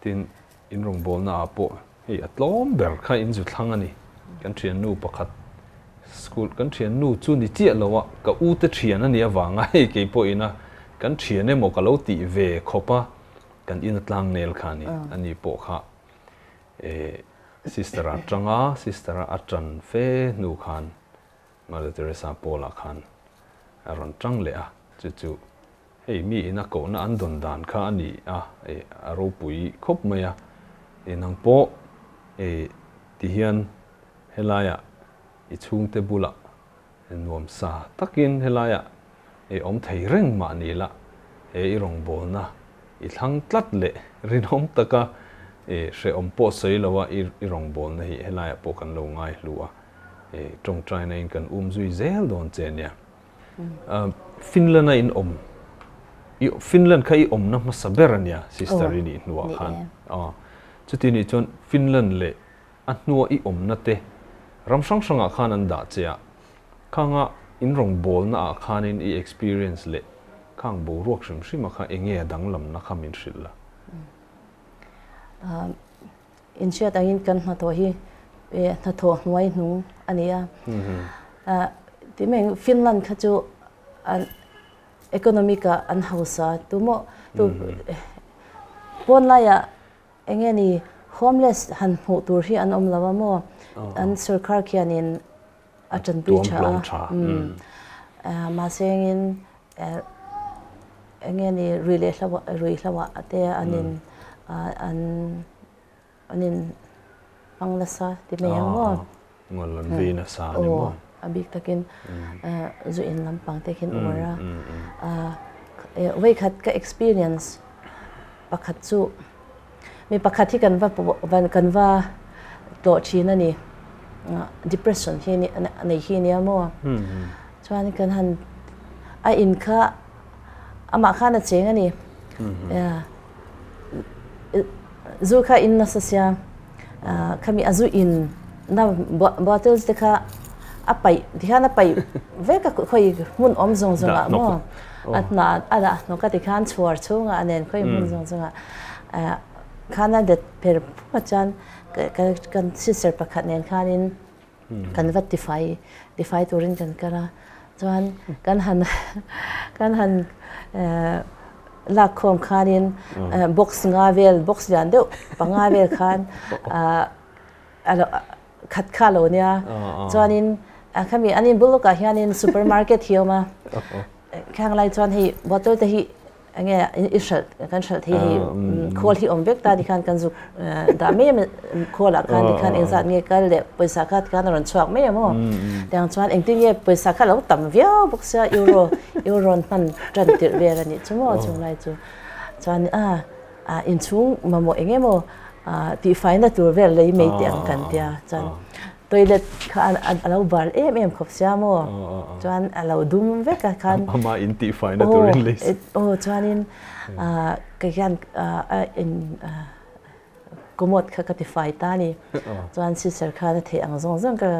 S1: Tin, in rawngbawlna ah pawh hei a tlawm ber kha in zu thlang a ni. Kan thiannu pakhat school kan thiannu chu ni chiah lo a, ka u te thian a nih avanga hei kei pawh ina kan thian emaw ka lo tih ve khawp a, kan in a tlang nel kha a ni. A ni pawh kha eh sister a tang a, sister a tan fe hnu khan Mother Teresa Paul-ah khan a rawn tang leh a, chu chu hei mi ina kohna an dawn dan kha a ni a, eh a ropui khawp mai a, eh nang pawh eh ti hian helaiah i chhungte bulah nuam sa takin helaiah eh awm thei reng mah ni la, he i rawngbawlna i thlang tlat leh rinawm taka eh hrehawm pawh sawi lo a i rawngbawlna hi helaiah pawh kan lo ngai hlu a. Tawngtaina in kan um zui zel dawn che nia. Finland a in awm, Finland kha i awmna hmasa ber a nia sister i nih hnuah khan. Chuti nih chuan Finland leh a hnua i awmna te ram hrang hrangah khan an dah che a, khanga in rawngbawlna ah khanin i experience leh khang boruak hrim hrim a kha enge a danglamna kha min hrilh la.
S2: Inhriat angin kan hnathawh hi hnathawh hnuai hnung a ni a. Ti mai Finland kha chu an economic ah an hausa tumaw tu pawn laiah eng nge ni homeless han hmuh tur hi an awm lo a maw an sorkar khianin a tanpui tha a mahse engin eng nge ni rui leh hlo rui hlo ah te an in an an in hmang nasa ti mai ang maw
S1: ngawl an vei nasa a ni maw
S2: a bik takin zu in lampang te khin uar a vawikhat ka experience pakhat chu Mi pakhat hi kan va kan va tlawh thin a ni. Depression hi nei hi nia maw? Chuan kan han a in kha amah khan a cheng a ni. Zu kha in nasa sia khami a zu in na bottles te kha a paih tikhan a paih vek a khawi hmun awm zawng zawng ah maw a hna a dah hnawk a tikhan chhuar chhungah a nen khawi hmun zawng zawng ah khan a det pher phum a chuan kan sister pakhat nen khanin kan va tifai tifai turin kan kal a chuan kan han kan han lak khawm khanin box nga vel box lian deuh panga vel khan khat kha lo nia chuanin. A khami an in bul lawkah hianin supermarket hi a awm a, khang lai chuan hei bottle te hi enge i hralh kan hralh thei hei khawl hi awm vek ta tikhan kan zuk dah mai a khawl ah khan tikhan engzat nge kal leh pawisa kha tikhan a rawn chhuak mai a maw tiang chuan engtin nge pawisa kha lo tam viau bawk sia euro euro an hman tan tirh vel a nih chu maw chung lai chu chuan a inchhung mamawh eng emaw tihfaina tur vel lei mai teh ang kan tia chuan Toilet kha a lo bal em em khawp sia maw? Chuan a lo dum vek a khan.
S1: Ama in tihfaina turin lei si.
S2: Aw chuanin kei hian a in commode kha ka tifai ta a ni. Chuan sister khan a theih ang zawng zawng ka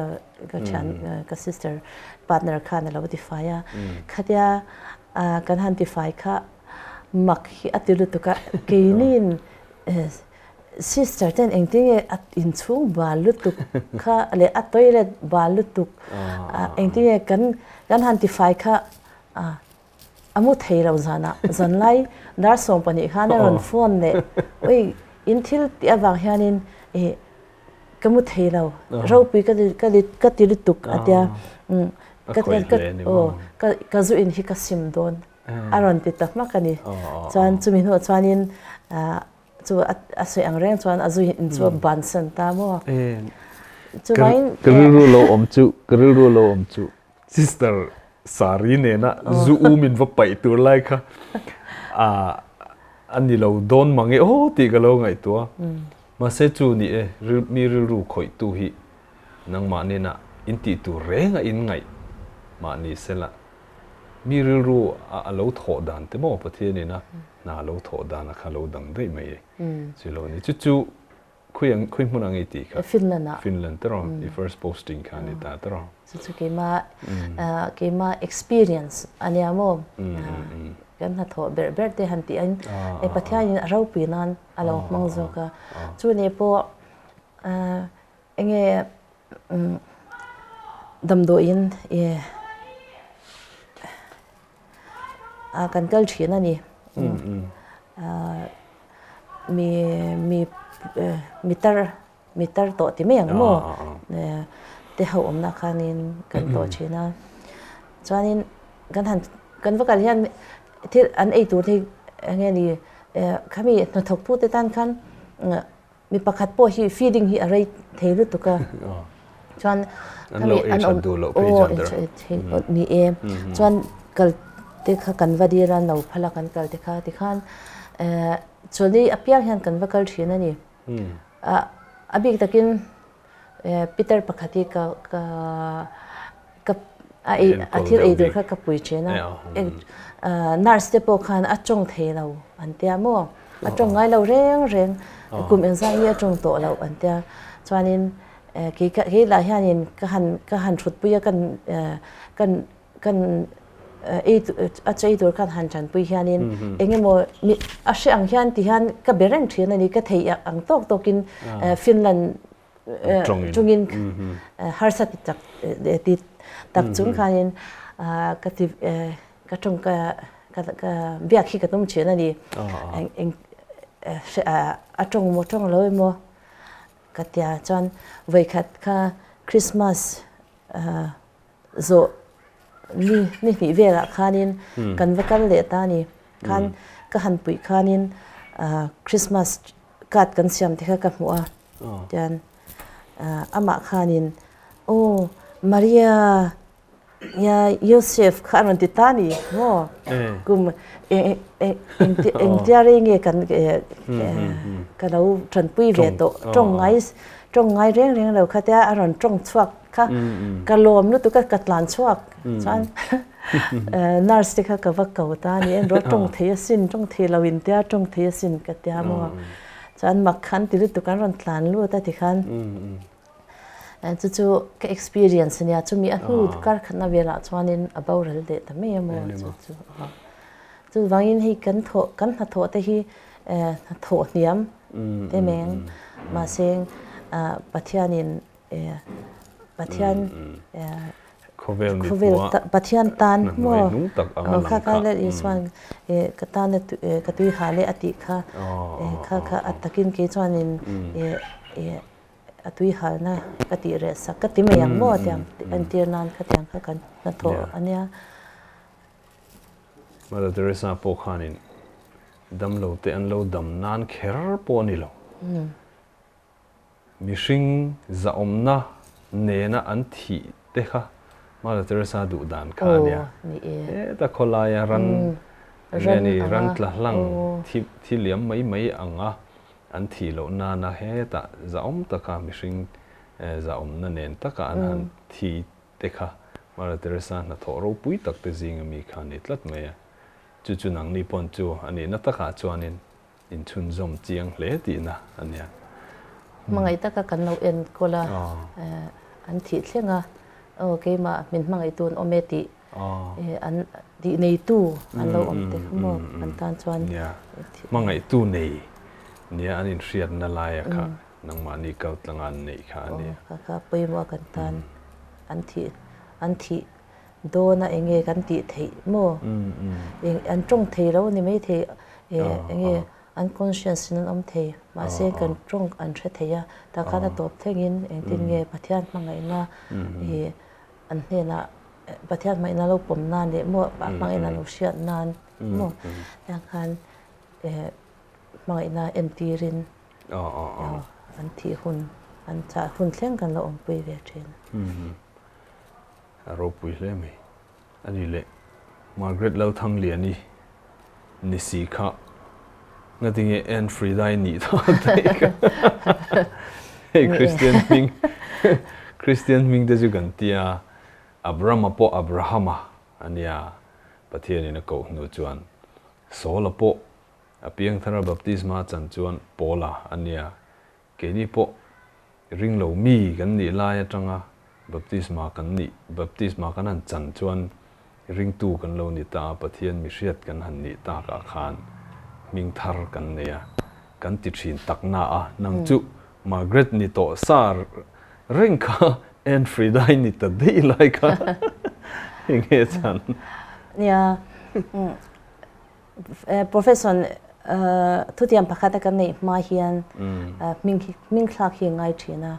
S2: ka thian ka sister partner khan a lo tifai a. Khatia kan han tifai kha mak hi a ti lutuk a, keiniin Sister ten engtin nge a inchhung bal lutuk kha leh a toilet bal lutuk engtin nge kan kan han tifai kha a mu thei lo zanah zanlai dar 12 khan a rawn phone leh ui in thil tih avang hianin ih ka mu thei lo ropui ka ka ka ti lutuk a tia ka ka ka zu in hi ka sim dawn a rawn ti ta hmak a ni chuan chumi hnuah chuanin chu a sawi ang reng chuan a zui in chu a bansan ta maw
S1: chuvain ka rilru lo awm chu ka rilru lo awm chu sister sari nena zu um in va paih tur lai kha a ani lo dawn mange aw tih ka lo ngaihtuah mahse chu ni e mi rilru khawih tu hi nangmah nena in tih tur reng a in ngaih mahni sela Mi rilru a lo thawh dan te maw Pathian in a hna a lo thawh dan a kha lo dang daih mai e. Chu lo ni. Chu chu khui ang khui hmun ang i tih kha.
S2: Finland ah.
S1: Finland te raw i first posting kha ni ta te raw.
S2: Chu chu keima keima experience a nia maw. Kan hnathawh ber ber te han tih in e Pathian in a ropui nan a lo hmang zawk a. Chu ne pawh enge Damdawiin kan kal thin a ni. Mi mi mi tar mi tar tawh ti mai ang maw te ho awmna khanin kan tlawh thin a. Chuanin kan han kan va kal hian thil an ei tur te hi eng nge ni khami hnathawktute tan khan Mi pakhat pawh hi feeding hi a rei thei lutuk a. Chuan
S1: an lo ei that duh loh phei chuan
S2: der. Ni e. Chuan kal te kha kan va dir a, no phala kan kal te kha tikhan chawlhni apiang hian kan va kal thin a ni. A bik takin Peter pakhat hi ka ka ka a ei a thil ei tur kha ka pui thin a nurse te pawh khan a tawng thei lo an tia maw a tawng ngai lo reng reng kum engzah hi a tawng tawh loh an tia chuanin kei ka kei lah hianin ka han ka han thutpui a kan kan kan ei a chei tur khan han tanpui hianin engemaw mi a hre ang hian ti hian ka be reng thin a ni ka theih ang tawk tawkin Finland chungin harsa ti tak ti tak chung khanin ka ti ka tawng ka ka biak hi ka tum thin a ni eng a tawng maw tawng lo emaw ka tia chuan vawikhat kha Christmas zawh ni ni hnih velah khanin kan va kal leh ta a ni khan ka han puih khanin Christmas card kan siam te kha ka hmuh a tian amah khanin aw Maria ya Joseph kha a rawn ti ta a ni maw kum engtia rei nge kan ka lo tanpui ve tawh tawng ngai tawng ngai reng reng lo kha tia a rawn tawng chhuak kha ka lawm lutuk a ka tlan chhuak chuan nurse te kha ka va ko ta a ni en rawh tawng thei asin tawng thei lo in tia tawng thei asin ka tia maw chuan mak khan ti lutuk an rawn tlan lut a tikhan chu chu ka experience ania chumi a hnu kar khatna velah chuanin a boral leh ta mai a maw chu chu chuvangin hei kan thawh kan hnathawh te hi hnathawh hniam te meng mahse Pathianin Pathian
S1: khawvel
S2: Pathian tan maw kha kha leh Isuan ka tan ka tui ha leh a tih kha kha kha a takin kei chuanin. a tui halna ka tih reh sak ka ti mai ang maw tiang entir nan khatiang kha kan hnathawh a nia.
S1: Mother Teresa pawh khanin damlo te an lo dam nan kher pawh a ni lo. Mihring zahawmna nena an thih te kha Mother Teresa duh dan kha a nia. Heta khawlaia ran enge ni ran tla hlang thi liam mai mai anga an thih loh nana hetah zahawm taka mihring zahawmna nen taka an han thi te kha Mother Teresa hnathawh ropui tak te zinga mi kha a ni tlat mai a. Chu chu nangni pawn chu a nihna takah chuanin Inchhunzawm chiang hle tihna a nia.
S2: Hmangaih taka kan lo enkawl a, an thih thleng a, aw keimah min hmangaihtu an awm e tih an tih neitu an lo awm te kha maw kan tan chuan.
S1: Nia, hmangaihtu nei nia an inhriatna laia kha nangmahni kal tlanga an neih kha a nia.
S2: Aw, kha kha pawimawh a kan tan an thih an thih Dawn a enge kan tih theih maw? Eng an tawng thei lo a ni maithei enge an conscience in an awm thei mahse kan tawng an hre thei a tah khan a tawp thlengin engtin nge Pathian hmangaihna ih an hnenah Pathian hmangaihna lo pawm nan leh maw hmangaihna lo hriat nan maw tiang khan hmangaihna entirin an thih hun an chah hun thleng kan lo awmpui ve thin.
S1: A ropui hle mai. A ni leh Margaret Lalthangliani ni si kha ngatinge Ann Frida-i nih tawh daih kha. Hei Kristian hming Kristian hming te chu kan tia Abrama pawh Abrahama a nia Pathianin a koh hnu chuan Saula pawh a piangthara baptisma chan chuan Paula a nia Keini pawh ringlo mi kan nih lai atanga baptisma kan nih, baptisma kan han chan chuan ringtu kan lo ni ta a, Pathian mihriat kan han nih takah khan hming thar kan nei a, kan ti thin tak na a, nang chu Margaret ni tawh sa reng kha Ann Frida-i ni ta daih lai kha enge chan?
S2: Nia, Profession thutiam pakhat a kan neih hma hian hming hming thlak hi a ngai thin a,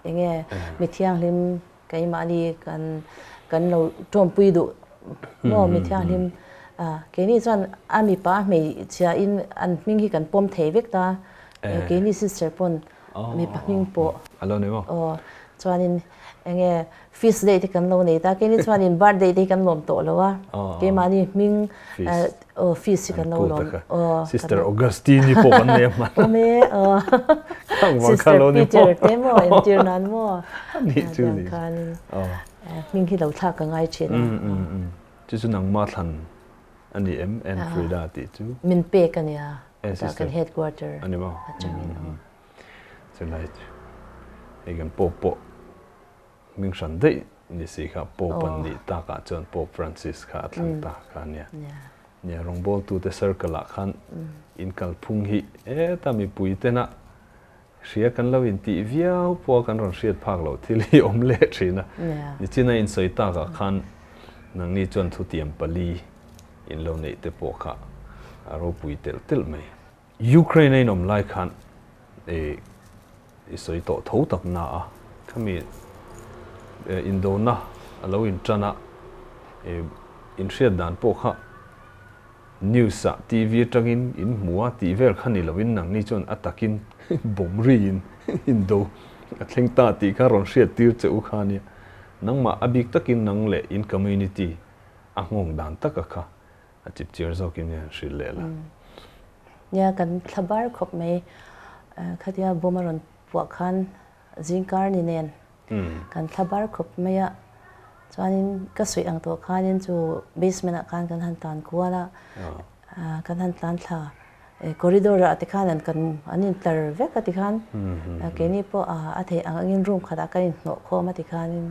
S2: enge mi thianghlim keimahni kan kan lo tawmpui duh maw mi thianghlim keini chuan a mipa a hmeichhia in an hming hi kan pawm thei vek ta keini sister pawn mipa hming pawh aw chuanin enge feast day te kan lo nei ta keini chuanin birthday te hi kan lawm tawh lo a keimahni hming aw feast hi kan lo lawm
S1: aw sister Augustine pawh kan nei a hman
S2: awm e aw sister Peter te maw entir nan maw
S1: ni chu ni
S2: hming hi lo thlak ka ngai thin a
S1: chu chu nangma thlan ani em Ann Frida tih chu
S2: min pek ania kan headquarter
S1: ani maw
S2: atangin aw
S1: Chulai chu hei kan Pope pawh hming hran daih ni si kha Pope an nih takah chuan Pope Francis kha a thlang ta kha a nia. Nia rawngbawltute circle ah khan in kalphung hi heta mipui tena hria kan lo intih viau pawha kan rawn hriat phak loh thil hi awm leh thin a. Nichina insawi takah khan nangni chuan thutiam pali in lo neih te pawh kha a ropui telh telh mai. Ukraine a inawm lai khan i sawi tawh tho tak na a, khami indona a lo intan a, inhriat dan pawh kha news ah TV atangin in hmu a tih vel kha ni lovin nangni chuan a takin bomb riin indo a thleng ta tih kha rawn hriat tir che u kha nia. Nangmah a bik takin nang leh in community a nghawng dan taka kha A chip chiar zawkin hian hrilh leh la.
S2: Nia, kan thla bar khawp mai. Khatia bawm a rawn puah khan zingkar ni nen kan thla bar khawp mai a. Chuanin ka suih ang tawh khanin chu basement ah khan kan han tlan kual a, kan han tlan thla. Corridor ah te khan an kan an intlar vek a tikhan keini pawh a theih ang angin room khatah kan inhnawh khawm a tikhanin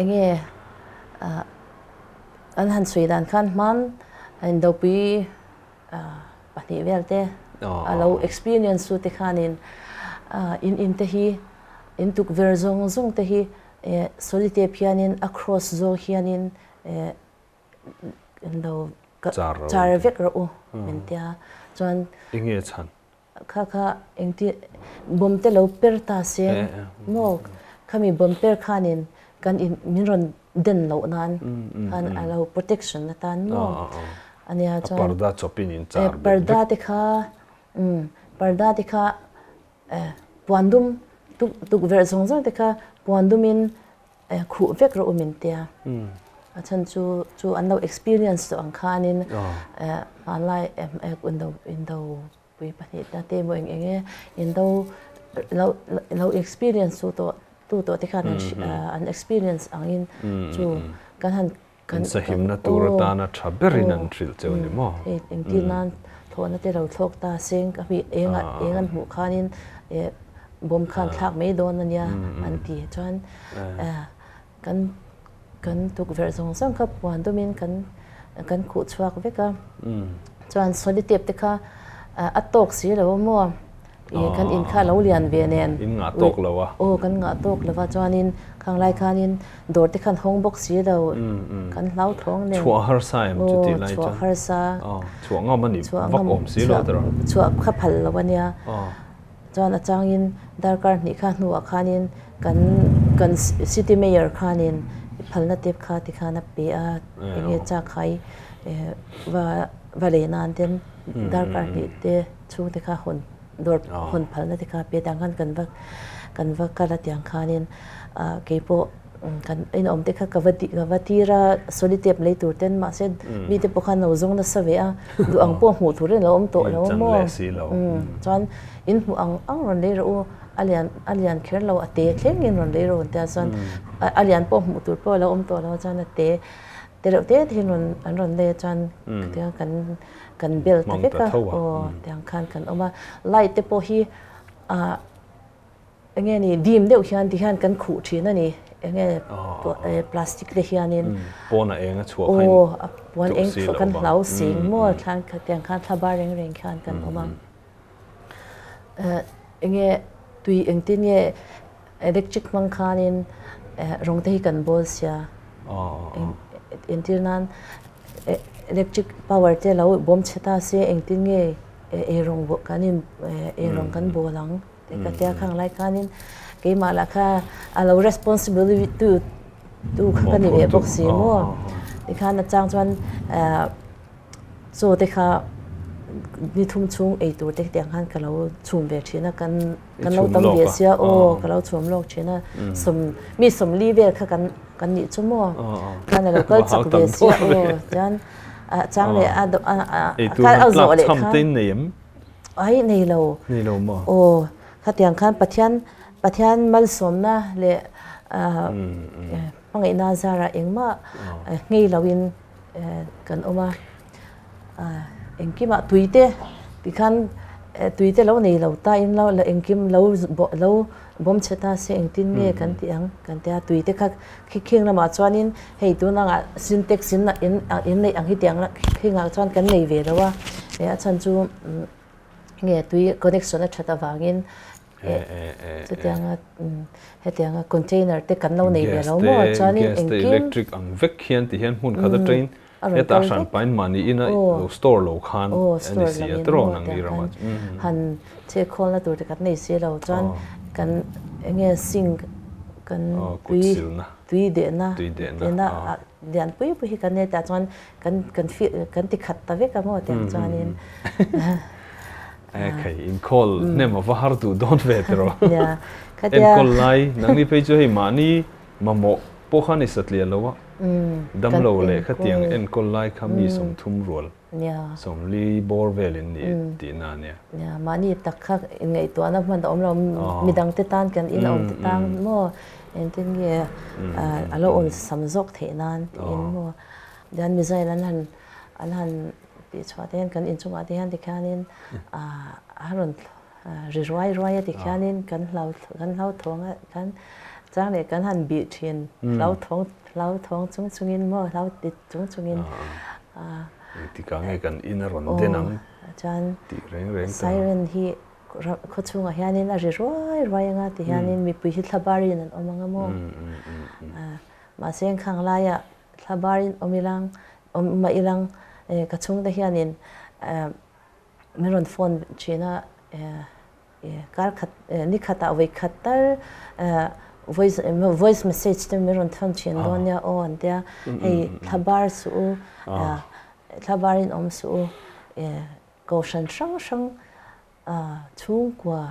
S2: Enge an han chhui dan khan hman indopui pahnih vel te a lo experience tu te khanin in in te hi in tukverh zawng zawng te hi solitape hianin a cross zawng hianin lo char vek rawh u min tia chuan
S1: Enge chhan?
S2: Kha kha engti bomb te lo per ta se maw khami bomb per khanin kan in min rawn den loh nan khan a lo protection atan maw ania chuan
S1: parda chawpin in char
S2: bet parda te kha um parda te kha puan dum tuk tukverh zawng zawng te kha puan dumin khuh vek rawh u min tia. A chhan chu chu an lo experience tawh ang khanin hmanlai indo indo pui pahnih ta te emaw eng eng e indo lo lo experience tu tawh tu tawh te khan an experience angin chu kan han
S1: kan sahimna tur atana tha berin an hrilh cheu ni maw?
S2: Hei engtin nan thlawhna te lo thlawk ta seng ka hmi eng eng an hmuh khanin bawm khan thlak mai dawn ania an ti chuan kan kan tukverh zawng zawng kha puan dumin kan kan khuh chhuak vek a chuan solitape te kha a tawk si lo a maw Ih kan in kha lo lian ve nen.
S1: In ngah tawk lo a.
S2: Aw kan ngah tawk lo a chuanin khang lai khanin dawr te khan hawng bawk si lo kan hlau thawng nen.
S1: Chhuah harsa em chu tih lai chuan.
S2: Chhuah harsa.
S1: Chhuah ngam a ni vak awm si lo tawrh.
S2: Chhuah kha phal lo a nia. Chuan a changin darkar hnih kha hnuah khanin kan kan city mayor khanin phalna tep kha ti khan a pe a enge chak khai va va lei nan ten darkar hnih te Chhungte kha hawn dawr hawn phalna te kha pe tiang khan kan va kan va kal a tiang khanin keipawh kan inawm te kha ka va ka va tir a solitape lei tur ten mahse mite pawh khan lo zawng nasa ve a duh ang pawh hmuh tur in lo awm tawh lo maw chuan in hmuh ang ang rawn lei rawh u a lian a lian kher lo a te thleng in rawn lei rawh tia chuan a lian pawh hmuh tur pawh a lo awm tawh lo chuan a te te reuh te te hi an rawn lei a chuan tiang kan kan bel ta vek a aw tiang khan kan awm a light te pawh hi ah enge ni dim deuh hian ti hian kan khuh thin a ni enge plastic te hianin
S1: pawn a eng a chhuah kha
S2: aw a puan eng kan hlau sing maw thlan kha tiang khan thla bar reng reng khan kan awm a enge tui engtin nge electric hmang khanin rawng te hi kan bawl sia entir nan Electric power te lo bawm chhe ta se engtin nge eirawng kan in eirawng kan bawl ang tih ka tia khang lai khanin keimah lah kha a lo responsibility tu tu kha ka ni ve bawk si maw tikhan a chang chuan chaw te kha ni thum chhung ei tur te tiang khan ka lo chhum ve thin a kan kan lo tam ve sia aw ka lo chhum lawk thin a sawm mi sawmli vel kha kan Kan nih chu maw? Khan a lo kal chak ve sia aw. Chuan a chang leh a
S1: khan a zawh leh khan nei em?
S2: Ai nei lo.
S1: Nei lo maw?
S2: Aw khatiang khan Pathian Pathian malsawmna leh hmangaihna zarah engmah nghei loin kan awm a. Engkimah tui te tikhan tui te lo nei lo ta in lo la engkim lo lo bawm chhe ta se engtin nge kan tih ang kan tia tui te kha khikhing lamah chuanin hei tun angah sintex in in in neih ang hi tiang khingah chuan kan nei ve lo a a chhan chu nge tui connection a that avangin Chutianga hetianga container te kan lo nei ve lo maw chuanin
S1: engkim gas te electric ang vek hian ti hian hmun khat atangin heta hran pain mahni ina lo store lo khan a ni si a tiraw nang ni ramah chuan
S2: han che khawlna tur te kan nei si lo chuan kan enge sink kan tui tui dehna dehna lian pui pui hi kan nei tah chuan kan kan kan ti khat ta vek a maw tiang chuanin
S1: E khai inkhâwl hnem a va har duh dawn ve tiraw? Enkawl lai nangni phei chu hei mahni mamawh pawh khan i satliah lo a, damlo leh khatiang enkawl lai kha mi 30 rual 40 bawr velin ni tihna a nia.
S2: Mahni tak kha inngaihtuahna hman a awm lo, midangte tan kan in a awm te tan maw engtin nge a lo awlsam zawk theih nan tiin maw dian missile an han an han Tih chhuah te hian kan inchungah te hian tikhianin a rawn ri ruai ruai a tikhianin kan hlau kan hlauthawng a kan chang leh kan han bih thin hlauthawng hlauthawng chung chungin maw hlau tit chung chungin
S1: Engtikah nge kan in a rawn den ang
S2: chuan
S1: tih reng reng ta.
S2: Siren hi khawchhungah hianin a ri ruai ruai anga tihianin mipui hi thlabarin an awm anga maw mahse khang laiah Thlabarin awm ilang, awm mah ilang ka chhungte hianin min rawn phone thin a, Kar khat ni khatah vawi khat tal voice voice message te min rawn thawn thin dawn nia aw an tia hei thla bar suh u thla bar in awm suh u kohhran hrang hrang chhungkua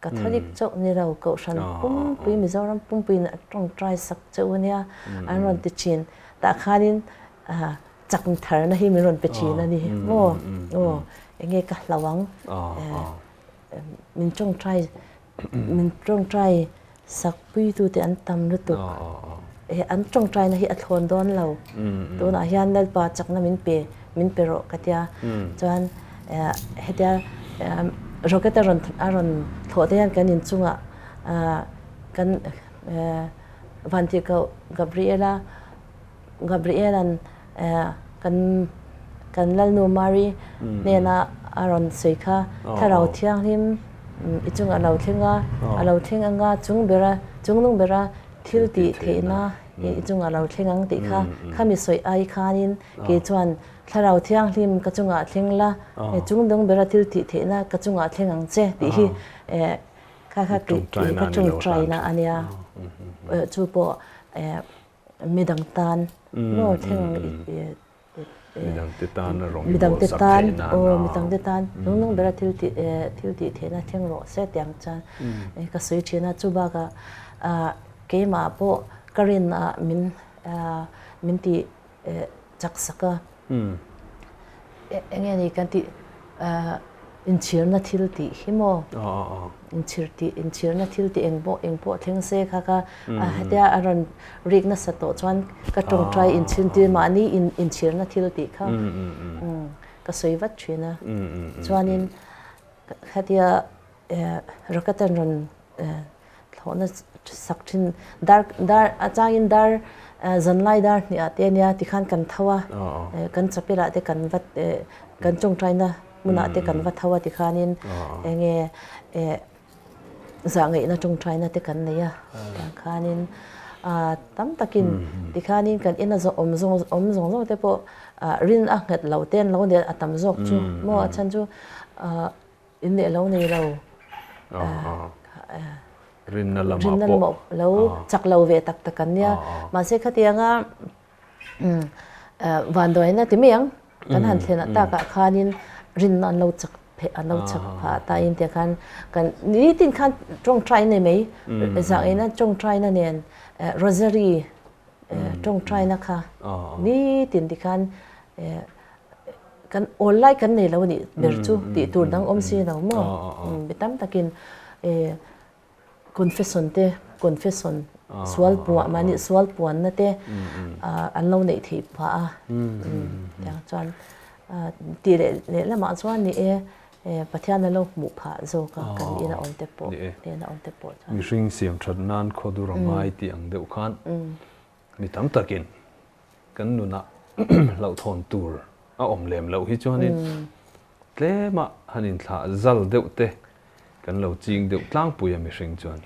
S2: Catholic chauh ni lo kohhran pumpui Mizoram pumpui in a tawngtai sak che u nia an rawn ti thin tah khanin chak tharna hi min rawn pe thin a ni maw aw enge ka hlau ang. Min tawngtai min tawngtai sak puitute an tam lutuk. An tawngtaina hi a thlawn dawn lo. Tunah hian Lalpa chakna min pe min pe rawh ka tia. Chuan hetia rocket a rawn a rawn thlawh te hian kan inchungah kan Vantirhkoh Gabriela Gabrielan kan kan Lalnu Mari hnena a rawn sawi kha, Thlarau Thianghlim i chungah a lo thleng a, a lo thleng anga chung bera chungnung bera thil tih theihna i chungah a lo thleng ang tih kha khami sawi ai khanin kei chuan Thlarau Thianghlim ka chungah thleng la, chungdung bera thil tih theihna ka chungah thleng ang che tih hi kha kha ka tawngtaina a nia. Chu pawh Midang tan maw thleng
S1: Midang te tan a rawng i bual sak theih nan
S2: a. Midang te tan nung nung bera thil tih thil tih theihna thleng rawh se tiang chuan ka sawi thin a. Chu bakah keimah pawh ka rinah min min ti chak sak a. Enge ni kan tih inchhirna thil tih hi maw? Inchhir tih inchhirna thil tih eng pawh eng pawh thleng se kha kha hetia a rawn rik nasa tawh chuan ka tawngtai inchhir tir mahni inchhirna thil tih kha ka sawi vat thin a. Chuanin hetia Rakatan rawn thlawhna sak thin dar dar a changin dar zanlai dar hnih ah te ania tikhan kan tho a kan chapel ah te kan va kan tawngtaina hmunah te kan va tho a tikhanin enge zahngaihna tawngtaina te kan nei a tiang khanin tam takin tikhanin kan ina awm zawng awm zawng zawng te pawh rin a nghet lo te an lo nen a tam zawk chu maw a chhan chu In leh lo nei lo.
S1: Rinna lamah pawh.
S2: Lo chak lo ve tak tak an nia. Mahse khatianga vanduaina ti mai ang kan han thlen takah khanin rinna an lo chak pheh an lo chak phah ta in tia khan kan nitin khan tawngtai nei mai zah ina tawngtaina nen rosary tawngtaina kha nitin tikhan Kan awl lai kan nei lo a nih ber chu tih tur dang awm si lo maw? Mi tam takin confession te, confession sual puah mahni sual puanna te an lo neih theih phah a. Tiang chuan tih leh lehlamah chuan ni e Pathian a lo hmuh phah zawk a kan ina awm te pawh, ina awm te pawh
S1: chuan. Mihring siam that nan khawdur a ngai tih ang deuh khan mi tam takin Kan nunah hlauhthawn tur a awm lem loh hi chuanin tlema han inthlah zal deuh te kan lo ching deuh tlangpui a mihring chuan.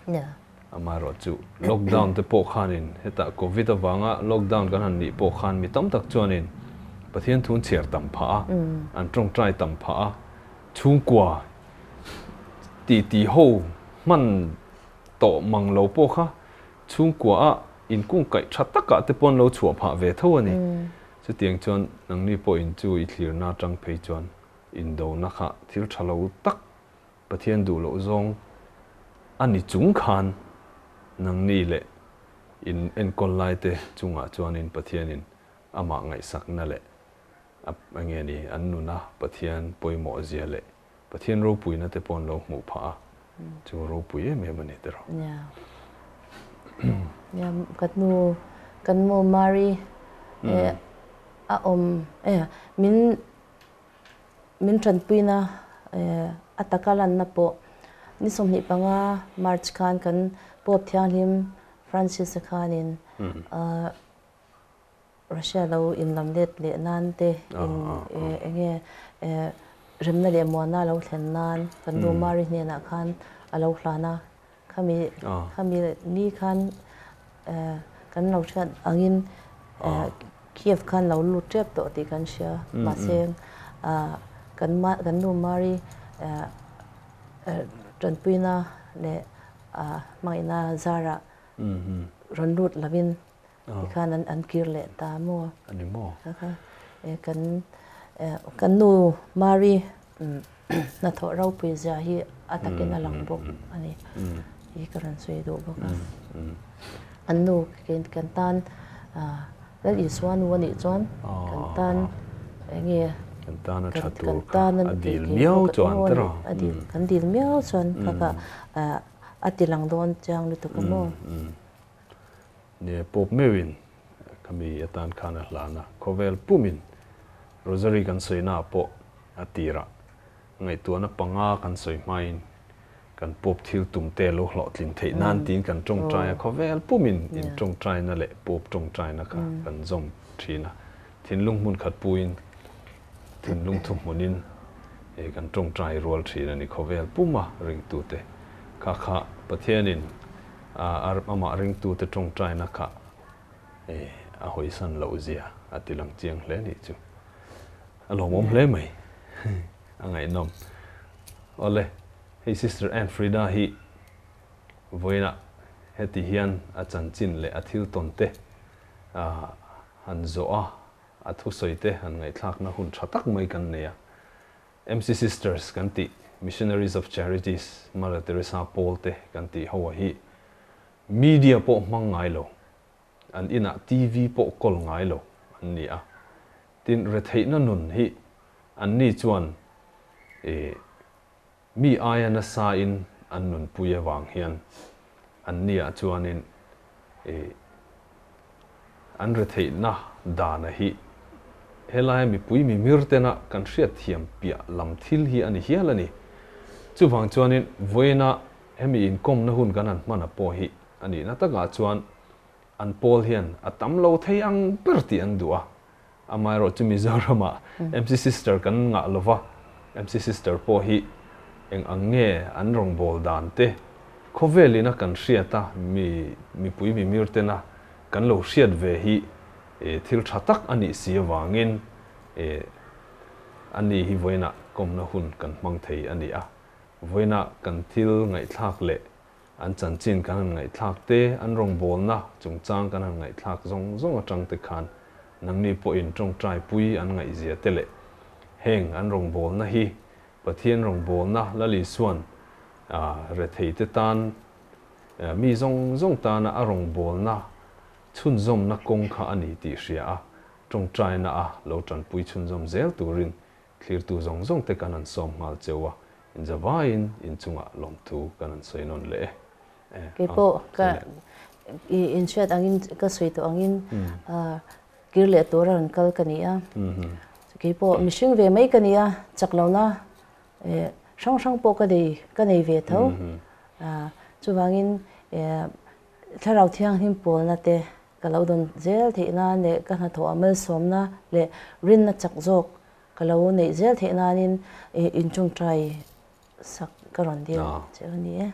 S1: Amaherawh chu lockdown te pawh khanin hetah covid avanga lockdown kan han nih pawh khan mi tam tak chuanin Pathian thun chhiar tam phah a, an tawngtai tam phah a, chhungkua titi ho hman tawh mang lo pawh kha Chhungkua a inkungkaih tha takah te pawn lo chhuah phah ve tho a ni. Chutiang chuan nangni pawh in chu i thlirna atang phei chuan indona kha thil tha lo tak Pathian duh loh zawng a ni chung khan nangni leh in enkawl lai te chungah chuanin Pathianin amah ngaihsakna leh a enge ni an nuna Pathian pawimawh zia leh Pathian ropuina te pawh an lo hmuh phah a, chu ropui em em a ni tiraw.
S2: Nia. Nia, ka nu, kan nu Mari a awm min min tanpuina a taka lanna pawh ni 25 March khan kan Pope Thianghlim Francis-a khanin Russia lo inlam let leh nan te in enge remna leh muana lo thlen nan kan nu Mari hnenah khan a lo hlan a, khami khami ni khan kan lo hriat angin Kiev khan lo lut tep tawh tih kan hria mahse kan kan nu Mari. Tanpuina leh hmangaihna zarah rawn lut lovin tikhan an kir leh ta maw?
S1: A ni maw?
S2: Kan kan nu Mari hnathawh ropui zia hi a takin a lang bawk a ni hi ka rawn sawi duh bawk a. An nu kan tan Lal Isua nu a nih chuan kan tan eng nge
S1: kan tan a tha tur kha a dil miau chuan te rawh
S2: a dil kan dil miau chuan kha kha a ti lang dawn chiang lutuk a maw.
S1: Nia pawp meuhin khami atan khan a hlan a khawvel pumin Rosary kan sawina ah pawh a tirah Ngaihtuahna panga kan sawi hmain kan pawp thil tum te lo hlawhtlin theih nan tiin kan tawngtai a, khawvel pumin in tawngtaina leh pawp tawngtaina kha kan zawm thin a. Thinlung hmun khat puin thinlung thuhmunin kan tawngtai rual thin a ni khawvel puma ringtute kha kha Pathianin amah ringtute tawngtaina kha a hawisan loh zia a ti lang chiang hle nih chu. A lawmawm hle mai. A ngaihnawm. Awle, hei Sister Ann Frida hi vawiinah heti hian a chanchin leh a thil tawn te han zawh a, a thusawi te han ngaihthlakna hun tha tak mai kan nei a. MC Sisters kan tih, Missionaries of Charities, Mother Teresa pawl te kan tih ho ah hi media pawh hmang ngai lo, an inah TV pawh kawl ngai lo an ni a. Tin, retheihna nun hi anni chuan ih mi aia nasain an nunpui avang hian anniah chuanin ih an retheihna dana hi helaia mipui mimir tena kan hriatthiam piah lam thil hi a ni hial a ni. Chuvang chuanin vawiina hemi inkawmna hun kan han hman a pawh hi a nihna takah chuan An pawl hian a tam lo thei ang ber tih an duh a, amaherawh chu Mizoramah MC Sister kan ngah lo va, MC Sister pawh hi eng ang nge an rawngbâwl dan te khawvelin a kan hriat a, mi mipui mimir tena kan lo hriat ve hi thil tha tak a nih si avangin ani hi vawiinah kawmna hun kan hmang thei a ni a, vawiinah kan thil ngaihthlak leh An chanchin kan han ngaihthlak te, an rawngbawlna chungchang kan han ngaihthlak zawng zawng atang te khan nangni pawhin tawngtai pui an ngaihzia te leh heng an rawngbawlna hi Pathian rawngbawlna Lal Isua'n rethei te tan mi zawng zawng tana a rawngbawlna chhunzawmna kawng kha a ni tih hria a, tawngtaina a lo tanpui chhunzawm zel turin Thlirtu zawng zawng te kan han sawm nghal cheu a, inzavaiin inchungah lawmthu kan han sawi nawn leh e. E,
S2: Kei pawh ka i inhriat angin ka sawi tawh angin kir leh tura rawn kal ka ni a. Kei pawh mihring ve mai ka ni a, chak lohna hrang hrang pawh ka nei ka nei ve tho. Chuvangin thlarau thianghlim pawlna te Ka lo dawn zel theih nan leh ka hnathawh a malsawmna leh rinna chak zawk ka lo neih zel theih nanin inchungtai sak ka rawn dil che a ni e.